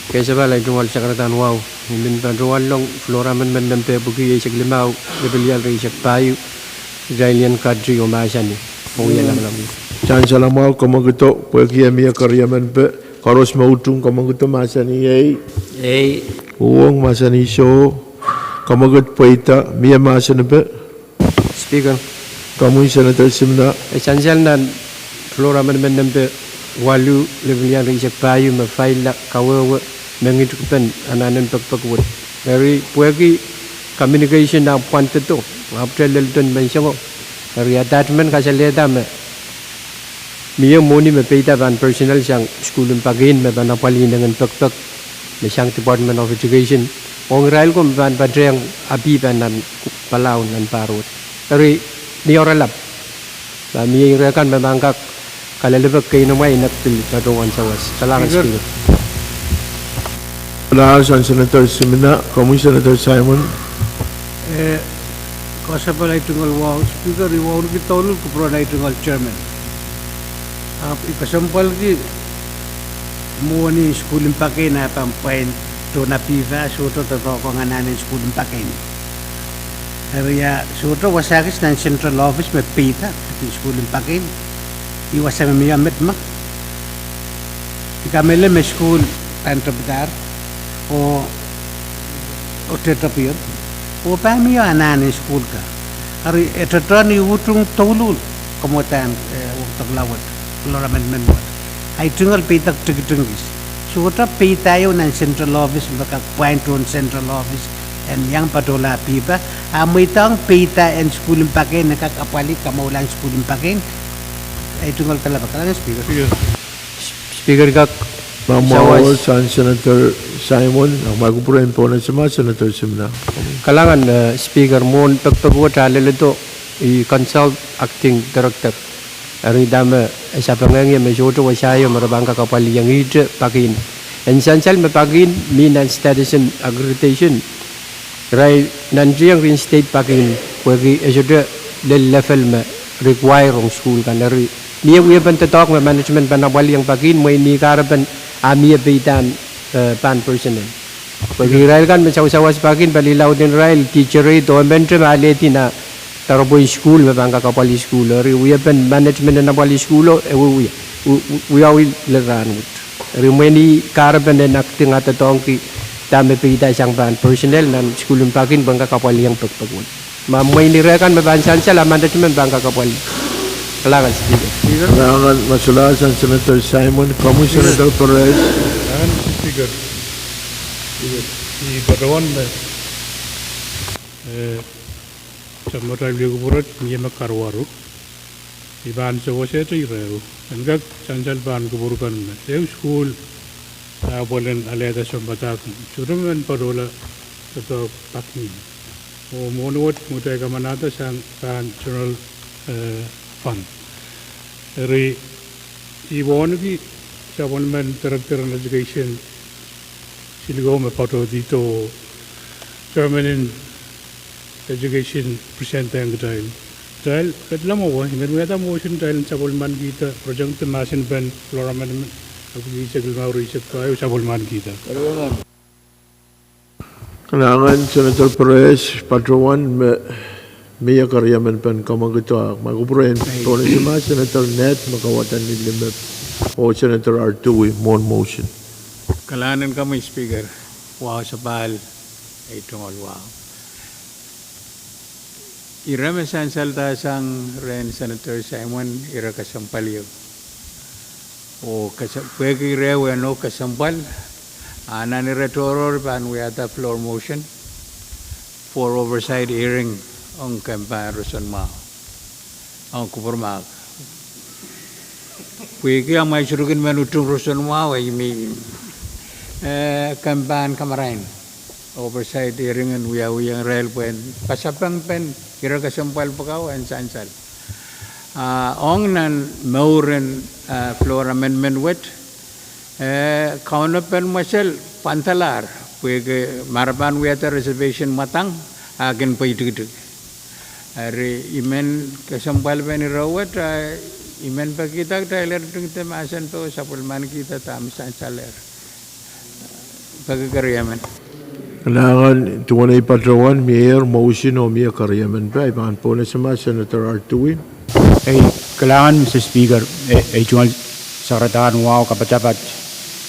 Keisapahl, I tungoal sakaradahn wahu. I men patohwanlong Floor Amendment nempe epwiki eisek limau, lepin iar rieisek pahieu. Kitail en kadi oh mahsanih. Sansal mwahu, kamwekido, pwehki e mie keriemen pe. Koaros me utung, kamwekido, mahsanih ei. Ei. Uhwong, mahsanih soh. Kamwekid pweida, mie mahsanipe? Speaker. Komwi Senator Simina. E sansal nan Floor Amendment nempe waluh, lepin iar rieisek pahieu, me failla kawehwe mengihdipen anahnen pekipek wet. Eri pwehki communication ahpw pwand doadoahk, ahpw te lel den menseng o. Eri attachment kasalehda me mie mwohni me peida pahn personnel sang sukuhl en Pakein me pahn apwalih inengen pekipek me sang Department of Education ong irail ko me pahn patehng apih pahn nan Palau nan pahr wet. Eri ni oaralap. Ma mie ire kan me pahn kak kalelapak keinemwe, I nek pil patohwan sawas. Kalahngan Speaker. Kalahngan Senator Simina, komwi Senator Simon. Eh, koasoapahl, I tungoal wahu Speaker, I wauneki douluhl kupwuren I tungoal Chairman. Ahpw I kesempwalki mwohni en sukuhl en Pakein a pahn pwain tohn apih, sohte doadoahk ong anahnen sukuhl en Pakein. Eri a sohte wasa kis nan central office me peida, sukuhl en Pakein. I wasa me mie met ma I kamehlele me sukuhl pahn tepidahr, oh, oh te tepio, oh pahn mie anahnen sukuhl ka. Eri e doadoahk ni utung douluhl, kamwadahn, eh, wekidekla wet, Floor Amendment wet. I tungoal peidek tikitik kis. Sohte peida ieu nan central office me kak pwain tohn central office en iang patohla apih, a mweidohng peida en sukuhl en Pakein en kak apwalih kamourlahn sukuhl en Pakein. I tungoal kalelapak. Kalahngan Speaker. Speaker, kak Mwahu mwahu, sawas. Sang Senator Simon, ahmw kupwuren pohnese ma Senator Simina. Kalahngan, eh, Speaker, mwohn pekipek wet ah leledo I consult acting director. Eri dahme, eh, sapengehng ie me sohte wasa io me re pahn kak apwalihong ihte pakin. En sansal me pakin mi nan status en accreditation. Irail nantihong reinstate pakin pwehki e sohte lel level me require ong sukuhl kan. Eri mie wiepen doadoahk me management pahn apwalihong pakin, mwein ih kahrepen ah mie peidahn, eh, pahn personnel. Pwehki irail kan me sawasawas pakin, pali lauden irail teacher aid oh emente me alehdi nan doaropwe en sukuhl me pahn kak apwalih sukuhl. Eri wiepen management en apwalih sukuhlo, e wi, wi, wi, wiawi lel rahnwet. Eri mwein ih kahrepen en acting ah doadoahngki dahme peidahn sang pahn personnel nan sukuhl en pakin pwehn kak apwalihong pekipek wet. Ma mwein ire kan me pahn sansal ah management pahn kak apwalih. Kalahngan Speaker. Kalahngan, masalahsang Senator Simon, komwi Senator Perez. Kalahngan Speaker. Speaker, I patohwan me, eh, sapwellimatail wiepen kupwur wet mie me karuwaru. I pahn sewesehte ire, en kak sansal pahn kupwur kan me ehu sukuhl ah pwelen alehda sounpadahk, sohte men patohla doadoahk pakin. Oh mwohn wet mwo kitail kamanahda sang pahn general, eh, fund. Eri I wauneki sapwellimen director en education, siluko me patohdi toh chairman en education present ong kitail. Kitail ketin lamwo, I men wiahda motion kitail en sapwellimankihda, reject mahsen pen floor amendment, application limau reisek pahieu sapwellimankihda. Kalahngan Senator Perez, patohwan me mie keriemen pen kamwakido ahmw kupwuren pohnese ma Senator Ned me kawadahn ni limep, oh Senator Artui mwohn motion. Kalahngan komwi Speaker, wahu sapahl, ei tungoal wahu. Ire me sansalda sang rehn Senator Simon ire kesempwal ieu. Oh kese-, pwehki ire wehno kesempwal, a nan ire tohrohr pahn wiahda floor motion for oversight hearing ong kempa roson mwahu, ong kupwur mahk. Pwehki amwail surukin men utung roson mwahu, I men, eh, kempa kamarain oversight hearing en wiawiong irail pwehn pasapeng pen ire kesempwal pwukat en sansal. Ah, ong nan mour en, ah, floor amendment wet, eh, kaunopen mwesel pwandalahr, pwehki ma re pahn wiahda reservation mwadang, a kin pweidikidik. Eri I men kesempwal pen ire wet, ah, I men pekihda kitail en ritingada mahsen pwukat, sapwellimankihda dahme sansalehr. Peki keriemen. Kalahngan, duwen ei patohwan, mie motion oh mie keriemen pwe, I pahn pohnese ma Senator Artui. Ei, kalahngan Mister Speaker, ei, ei tungoal sakaradahn wahu kapatapat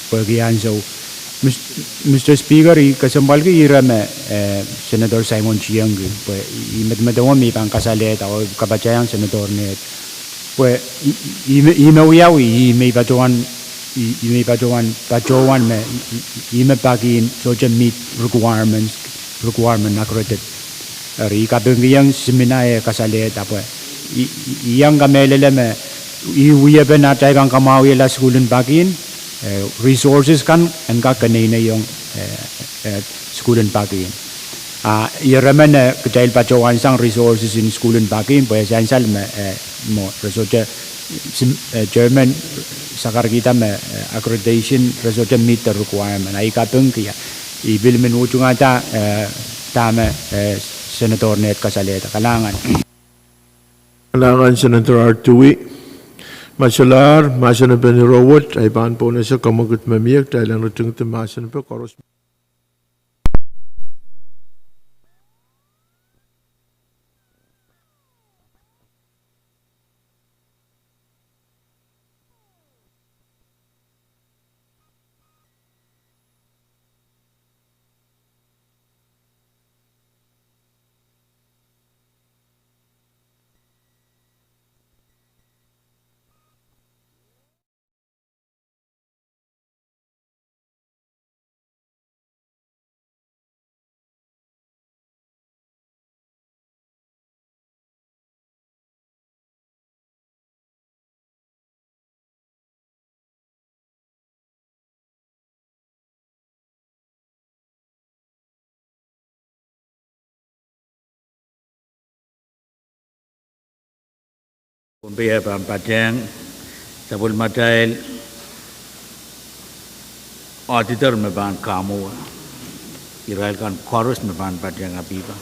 pwehki ansou. Mis-, Mister Speaker, I kesempwalki ire me, eh, Senator Simon tiengki, pwe I medemedewe me I pahn kasalehda oh kapataiong Senator Ned. Pwe I, I, I me, I me wiawi, I me I patohwan, I, I me I patohwan, patohwan me, I, I, I me pakin sohte meet requirements, requirement accredited. Eri I kapingkihong Simina eh kasalehda pwe I, I, I iang kamehlele me ih wiepen atail pahn kamwahwihala sukuhl en pakin, eh, resources kan en kak keneineiong, eh, eh, sukuhl en pakin. Ah, ire men, eh, kitail patohwan sang resources en sukuhl en pakin, pwe sansal me, eh, mwo, re sohte, sim-, eh, chairman sakarkihda me, eh, accreditation, re sohte meet the requirement. Ah, I kapingki, I pil men utungada, eh, dahme, eh, Senator Ned kasalehda. Kalahngan. Kalahngan Senator Artui. Masalahr, mahsen pen ire wet, ei pahn pohnese kamwakid me mie, kitail en ritingada mahsen pwukat koaros. Pohnpei pahn patehng sapwellimatail auditor me pahn kamwowe. Irail kan koaros me pahn patehng apipa.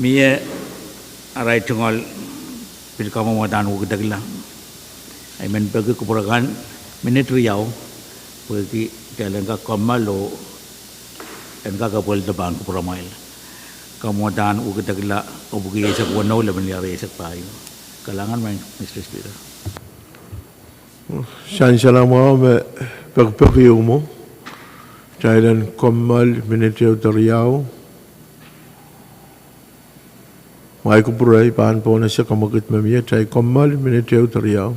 Mie arail tungoal pil kamwomwadahn wekidekla. I men peki kupwur akan minit riau, pwehki kitail en kak kommoal oh en kak epwelda pahn kupwuramwail. Kamwomwadahn wekidekla, epwiki eisek weneu lemon liare eisek pahieu. Kalahngan, Mister Speaker. Sansal mwahu me pekipeki mwo, kitail en kommoal minit ehu de riau. Mwahi kupwure, I pahn pohnese kamwekid me mie, kitail kommoal minit ehu de riau.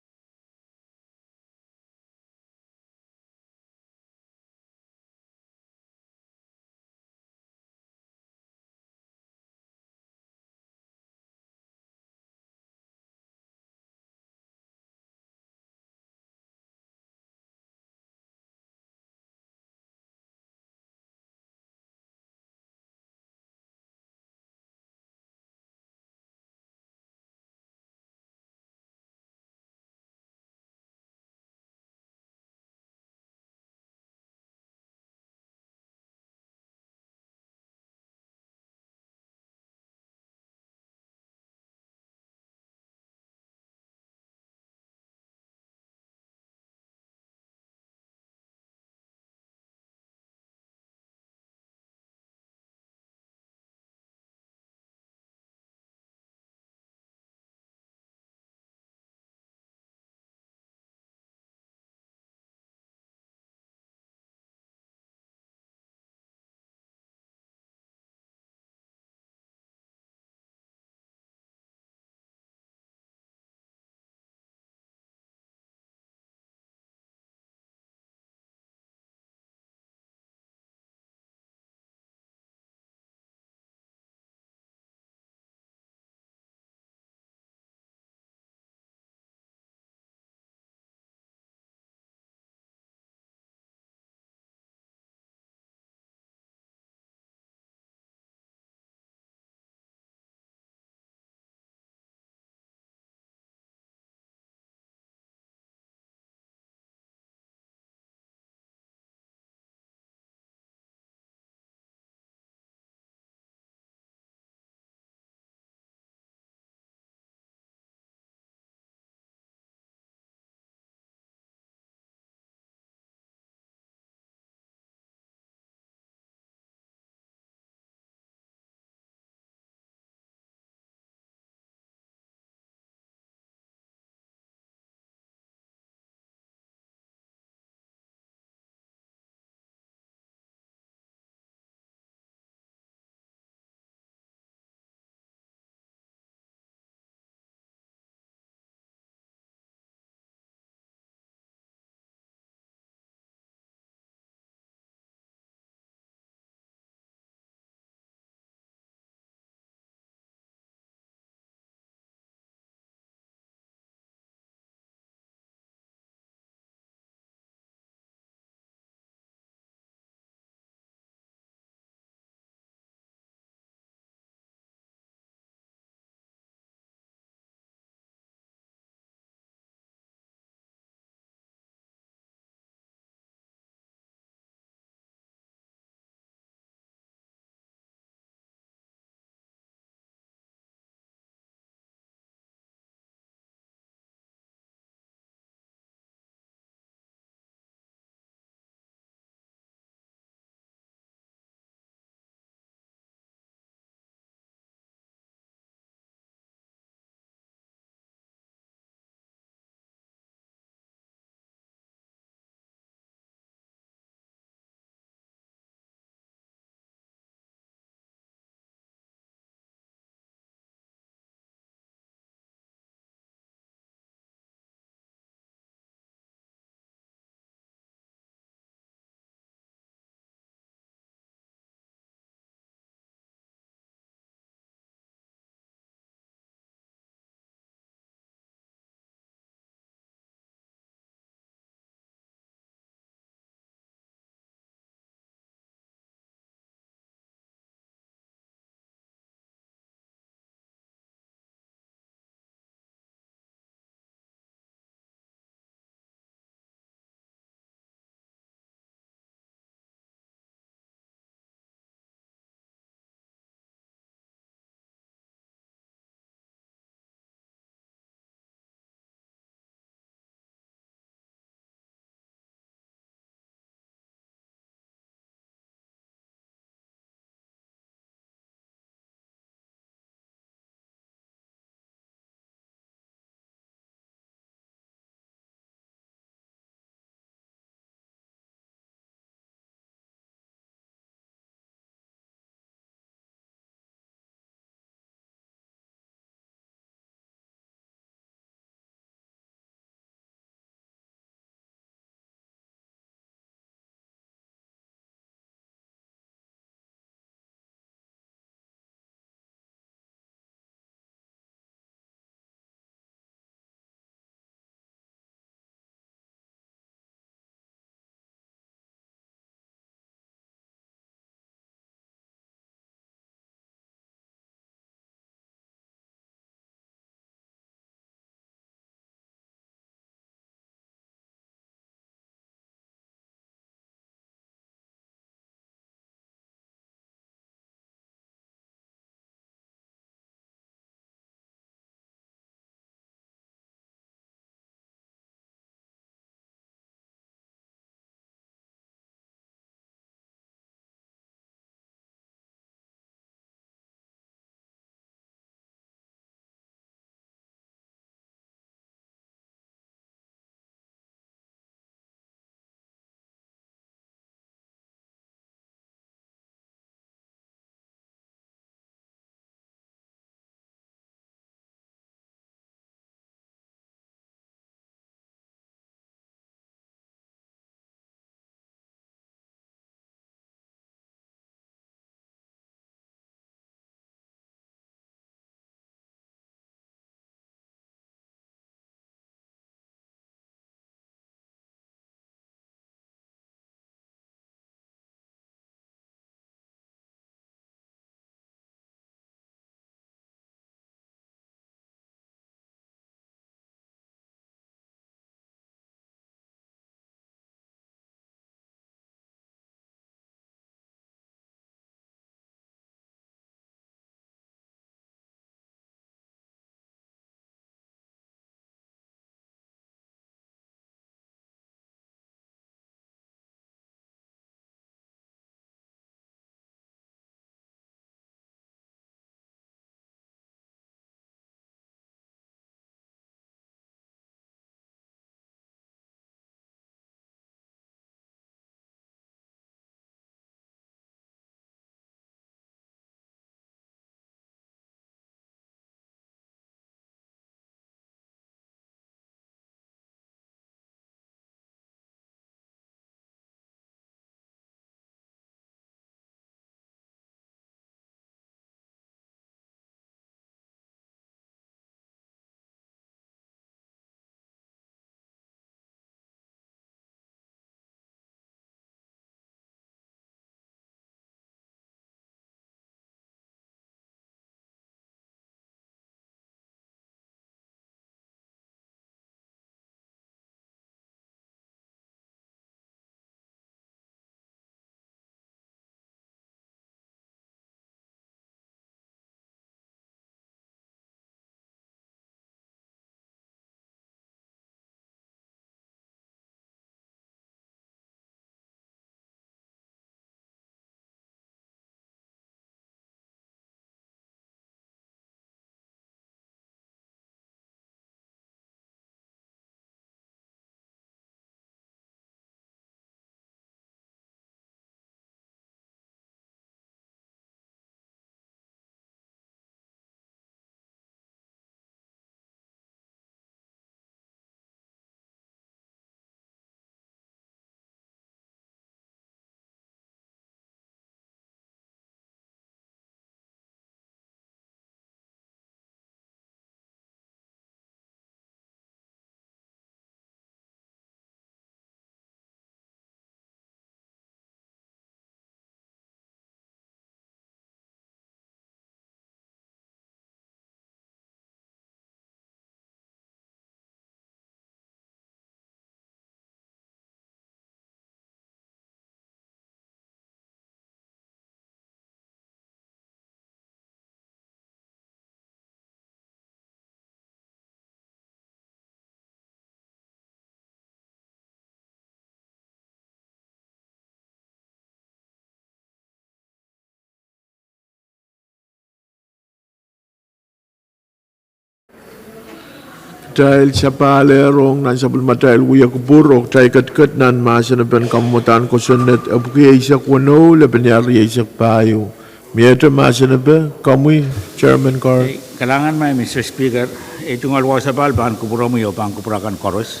Kitail sapahl ehr ong nan sapwellimatail wia kupwur oh kitail ketiket nan mahsen en kamwadahn kosonned epwiki eisek weneu, lepin riau eisek pahieu. Miehte mahsen epe, komwi, Chairman Carl. Kalahngan, Madam Speaker, ei tungoal wahu sapahl pahn kupwuromwi oh pahn kupwur akan koaros.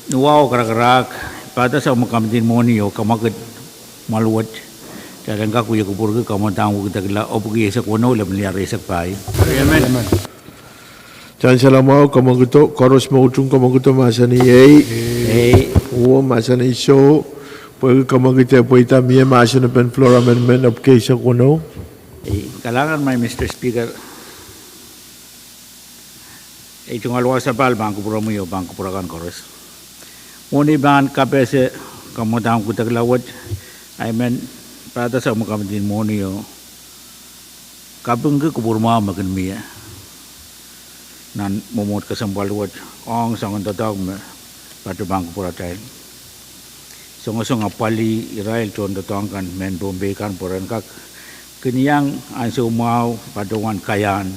Ni wahu karakarahk, pahda sang me komidi en mwohni oh kamwakid mwahl wet, kitail en kak wia kupwurki kamwadahn wekidekla epwiki eisek weneu, lepin riau eisek pahieu. Sansal mwahu, kamwakido, koaros me utung kamwakido mahsanih ei. Uwe mahsanih soh, pwehki kamwakid e pweida. Mie mahsen epen floor amendment epwiki eisek weneu. Kalahngan, Madam Speaker, ei tungoal wahu sapahl pahn kupwuromwi oh pahn kupwur akan koaros. Mwohni pahn kapehse kamwadahn wekidekla wet, I men pahda sang me komidi en mwohni oh kapingki kupwur mwahu me kin mie nan mwomwohd kesempwal wet ong soangen doadoahk me patohwan pahn kupwuratail. Songosong apwalih irail tohndoadoahk kan, mehn Pohnpei kan, pwe ren kak kin iang ansou mwahu patohwan kaiahn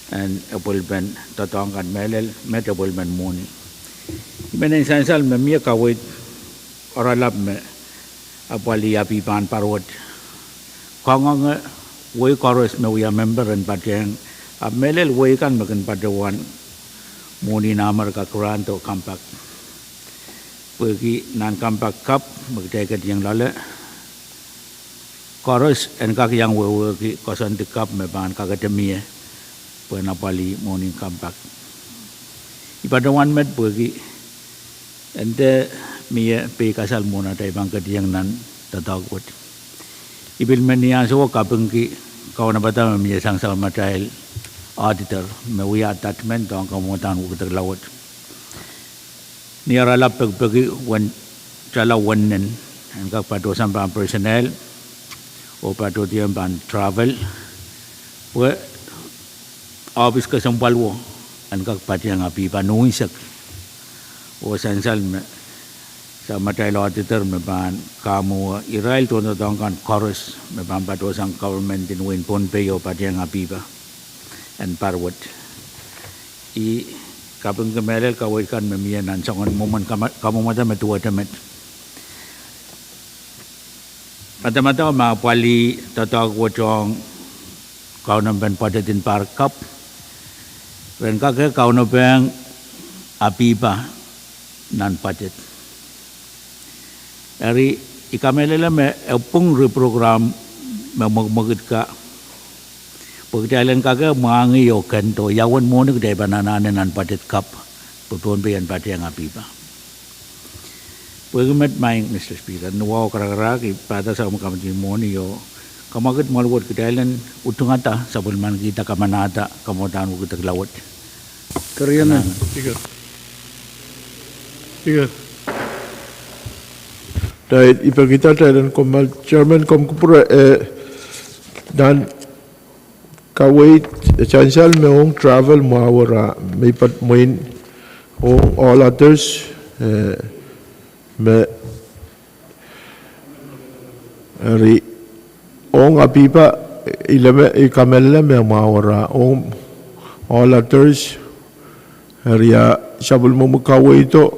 en epwelpen doadoahk kan mehlel, met epwelpen mwohni. I men en sansal me mie kaweid oaralap me apwalih Apiba en Pahr wet kangoange wehi koaros me wia memper en patehng, ahpw mehlel wehi kan me kin patohwan mwohni en Amerika grant oh compact. Pwehki nan compact kapw me kitail ketieng loale, koaros en kak iang wehwehki koasoandi kapw me pahn kakete mie pwehn apwalih mwohni en compact. I patohwan met pwehki e dehr mie peikasal mwohn atail pahn ketieng nan doadoahk wet. I pil men ni ansouo kapingki kaunopada me mie sang sapwellimatail auditor me wia attachment ong kamwadahn wekidekla wet. Ni oaralap pekipeki, wen tala wen nen en kak patohsang pahn personnel oh patohdiong pahn travel, pwe ohpis kesempwalwo en kak patehng Apiba nohn sek. Oh sansal me sapwellimatail auditor me pahn kamwowe irail tohndoadoahk kan koaros me pahn patohsang government en wehin Pohnpei oh patehng Apiba en Pahr wet. I kapingki mehlel kaweid kan me mie nan soangen mwomwen kamwomwada me duwehte met. Madamadau me apwalih doadoahk wet ong kaunopen budget en Pahr kapw, ren kak kaunopohng Apiba nan budget. Eri, I kamehlele me e pwung eri program me mwekimwekid ka, pwe kitail en kak mwahngih oh kendo ia uwen mwohni kitail pahn anahne nan budget kapw, pwe Pohnpei en patehng Apiba. Pwehki met, Madam Speaker, ni wahu karakarahk, I pahda sang me komidi en mwohni oh kamwakid mwahl wet kitail en utungada, sapwellimanikihda, kamanahda kamwadahn wekidekla wet. Kitail, I peki kitail en kommoal, Chairman, komw kupwure, eh, nan kaweid, eh, sansal me ong travel mwahu ra, me I patohwan mwein ong all others, eh, me eri ong Apiba, I leme, I kamehlele me mwahu ra, ong all others, eri a sapwellimomwi kaweido,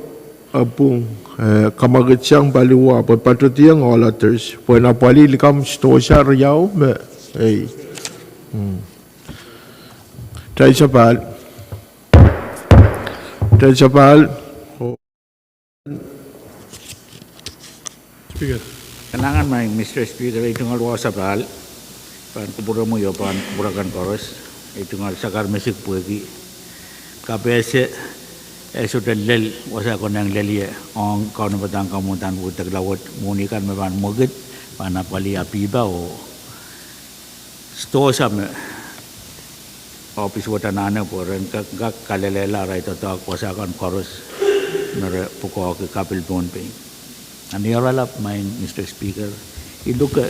e pwung, eh, kamwakid sang paliwar, pwe patohdiong all others, pwe na pali likamw sidohsa riau me, ei. Kitail sapahl. Kitail sapahl. Kalahngan, Madam Speaker, ei tungoal wahu sapahl pahn kupwuromwi oh pahn kupwur akan koaros. Ei tungoal sakar mesik pwehki kapehse e sohte lel wasa konehng lel ie ong kaunopadahn kamwadahn wekidekla wet, mwohni kan me pahn mwekid pahn apwalih Apiba oh sidohsa me ohpis wet anahne pwe ren kak, kak kalelehla arail doadoahk wasa kan koaros me re pwukoahki kapil Pohnpei. Ni oaralap, Madam Speaker, I luke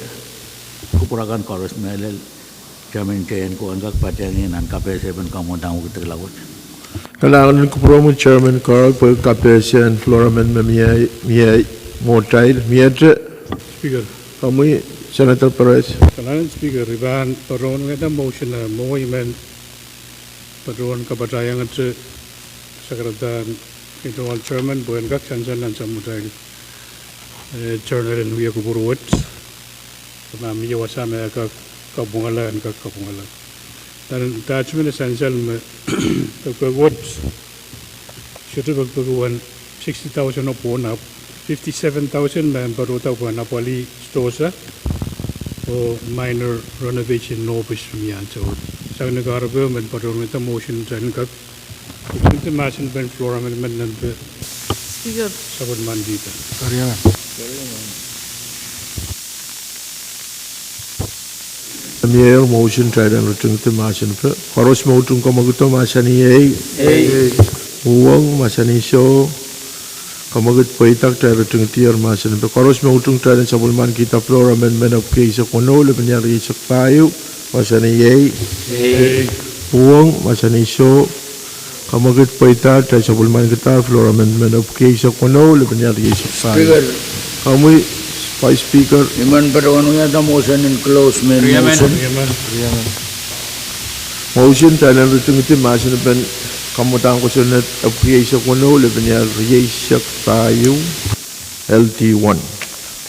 kupwur akan koaros mehlel Chairman Teiko en kak patehng nan kapehse en kamwadahn wekidekla wet. Kalahngan en kupwuromwi Chairman Carl pwe kapehse en floor amendment me mie, mie mwohtail, miehte. Speaker. Komwi, Senator Perez. Kalahngan Speaker, I pahn patohwan ngehn motion, eh, mwo I men Patohwan kapatahiengete sekretario, chairman, pwe en kak sansal nan samatail, eh, journal en wia kupwur wet. Kama mie wasa me e kak kapwungala, en kak kapwungala. Nan attachment e sansal me pekpek wet, sohte pekpek wen sixty thousand oh pwonap, fifty-seven thousand me patohda pwehn apwalih stosa, oh minor renovation nohpis mie ansou. Sang ni kahrepe men patohwan wia motion en kak, tingdi mahsen pen floor amendment nan pe. Speaker. Sapwellimanikihda. Mie motion title en ritingdi mahsen pe. Koaros me utung kamwekid mahsanih ei. Ei. Uhwong mahsanih soh. Kamwekid pweida, kitail ritingdier mahsen pe. Koaros me utung title en sapwellimanikihda floor amendment epwiki eisek weneu, lepin iar rieisek pahieu, mahsanih ei. Ei. Uhwong mahsanih soh. Kamwekid pweida, kitail sapwellimanikihda floor amendment epwiki eisek weneu, lepin iar rieisek pahieu. Speaker. Komwi, Vice Speaker. I men patohwan wiahda motion en close main motion. Motion title en ritingdi mahsen pen kamwadahn kosonned epwiki eisek weneu, lepin iar rieisek pahieu, L T one.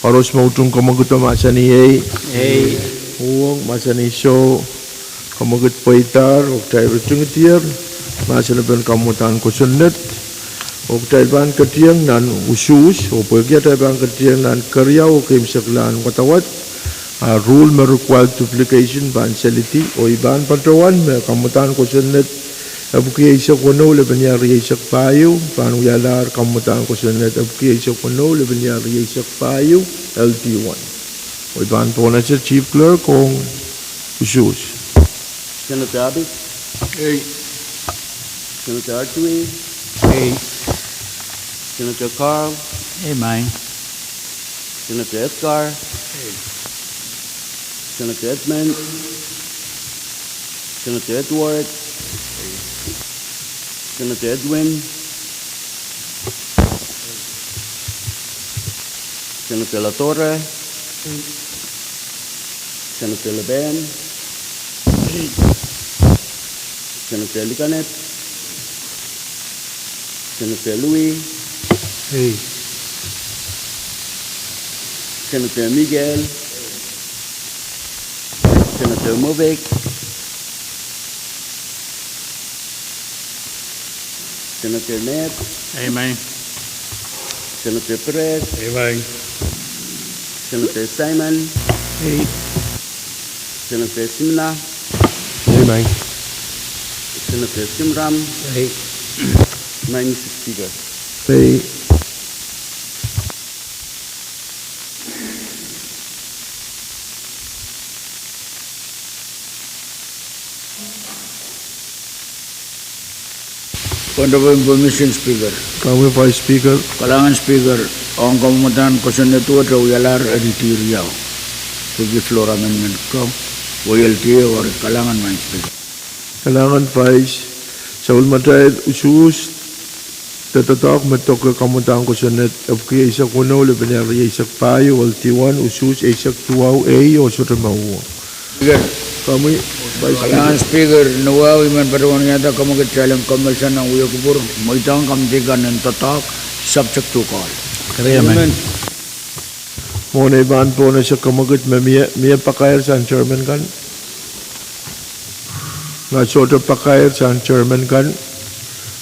Koaros me utung kamwekid mahsanih ei. Ei. Uhwong mahsanih soh. Kamwekid pweida, oh kitail ritingdier mahsen pen kamwadahn kosonned. Oh kitail pahn ketieng nan usuhs, oh pwehki atail pahn ketieng nan keriau oh keimwseklahn wadawad, a rule me require duplication pahn selidi, oh I pahn patohwan me kamwadahn kosonned epwiki eisek weneu, lepin iar rieisek pahieu pahn wialahr kamwadahn kosonned epwiki eisek weneu, lepin iar rieisek pahieu, L T one. Oh I pahn pohnese Chief Clerk ong usuhs. Senator Abig. Ei. Senator Artui. Ei. Senator Carl. Ei, maing. Senator Edgar. Ei. Senator Edmund. Senator Edward. Ei. Senator Edwin. Senator Latorre. Senator Leben. Senator Likanet. Senator Louis. Ei. Senator Miguel. Senator Movik. Senator Ned. Ei, maing. Senator Perez. Ei, maing. Senator Simon. Ei. Senator Simina. Ei, maing. Senator Simram. Ei. Maing, Mister Speaker. Ei. Honorable Permission, Speaker. Komwi Vice Speaker. Kalahngan Speaker, ong kamwadahn kosonned wet e wialahr L T riau. Pwehki floor amendment ko, oh L T riau, kalahngan, Madam Speaker. Kalahngan Vice. Sapwellimatail usuhs de doadoahk me doke kamwadahn kosonned epwiki eisek weneu, lepin iar rieisek pahieu, L T one, usuhs eisek duwau ei oh sohte me uhwong. Speaker. Komwi, Vice Speaker. Kalahngan Speaker, ni wahu I men patohwan wiahda kamwekid kitail en kommoal sang nan wia kupwur, mweidohng committee kan en doadoahk, subject to call. Mwohn ei pahn pohnese kamwekid me mie, mie pakair sang chairman kan. Nga sohte pakair sang chairman kan.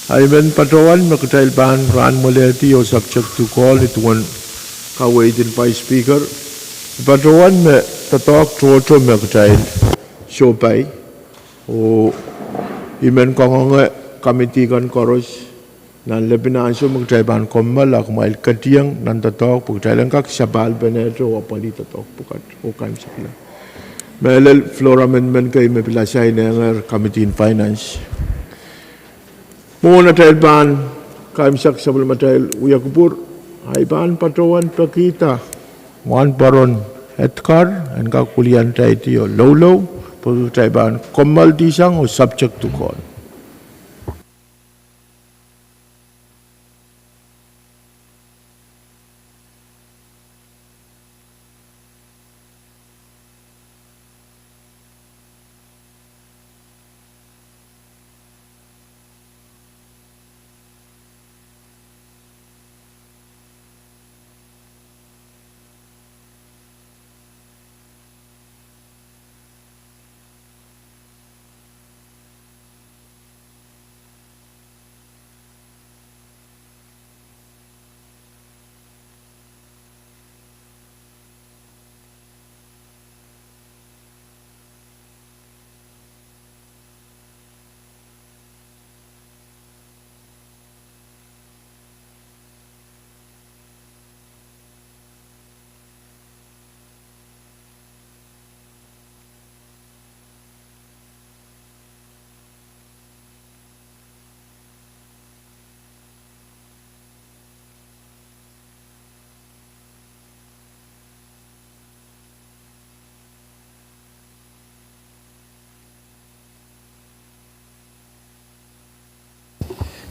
I men patohwan me kitail pahn rahn mwalehdi oh subject to call ni duwen kaweid en Vice Speaker. I patohwan me doadoahk tohto me kitail sohpai. Oh I men kangoange committee kan koaros nan lepin ansou me kitail pahn kommoal, a kumwail ketieng nan doadoahk pwe kitail en kak sapahl penehte oh apwalih doadoahk pwukat oh kaimwisekala. Mehlel floor amendment kei me pil assign-ehngehr Committee on Finance. Mwohn atail pahn kaimwisekala sapwellimatail wia kupwur, I pahn patohwan pekihda Wahnpoaron Edgar en kak wiliandi oh loulou, pwe kitail pahn kommoaldihsang oh subject to call.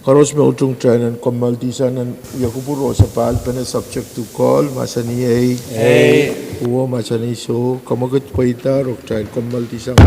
Koaros me utung kitail en kommoaldihsang nan wia kupwur oh sapahl pene subject to call, mahsanih ei. Ei. Uwo, mahsanih soh. Kamwekid pweida oh kitail kommoaldihsang.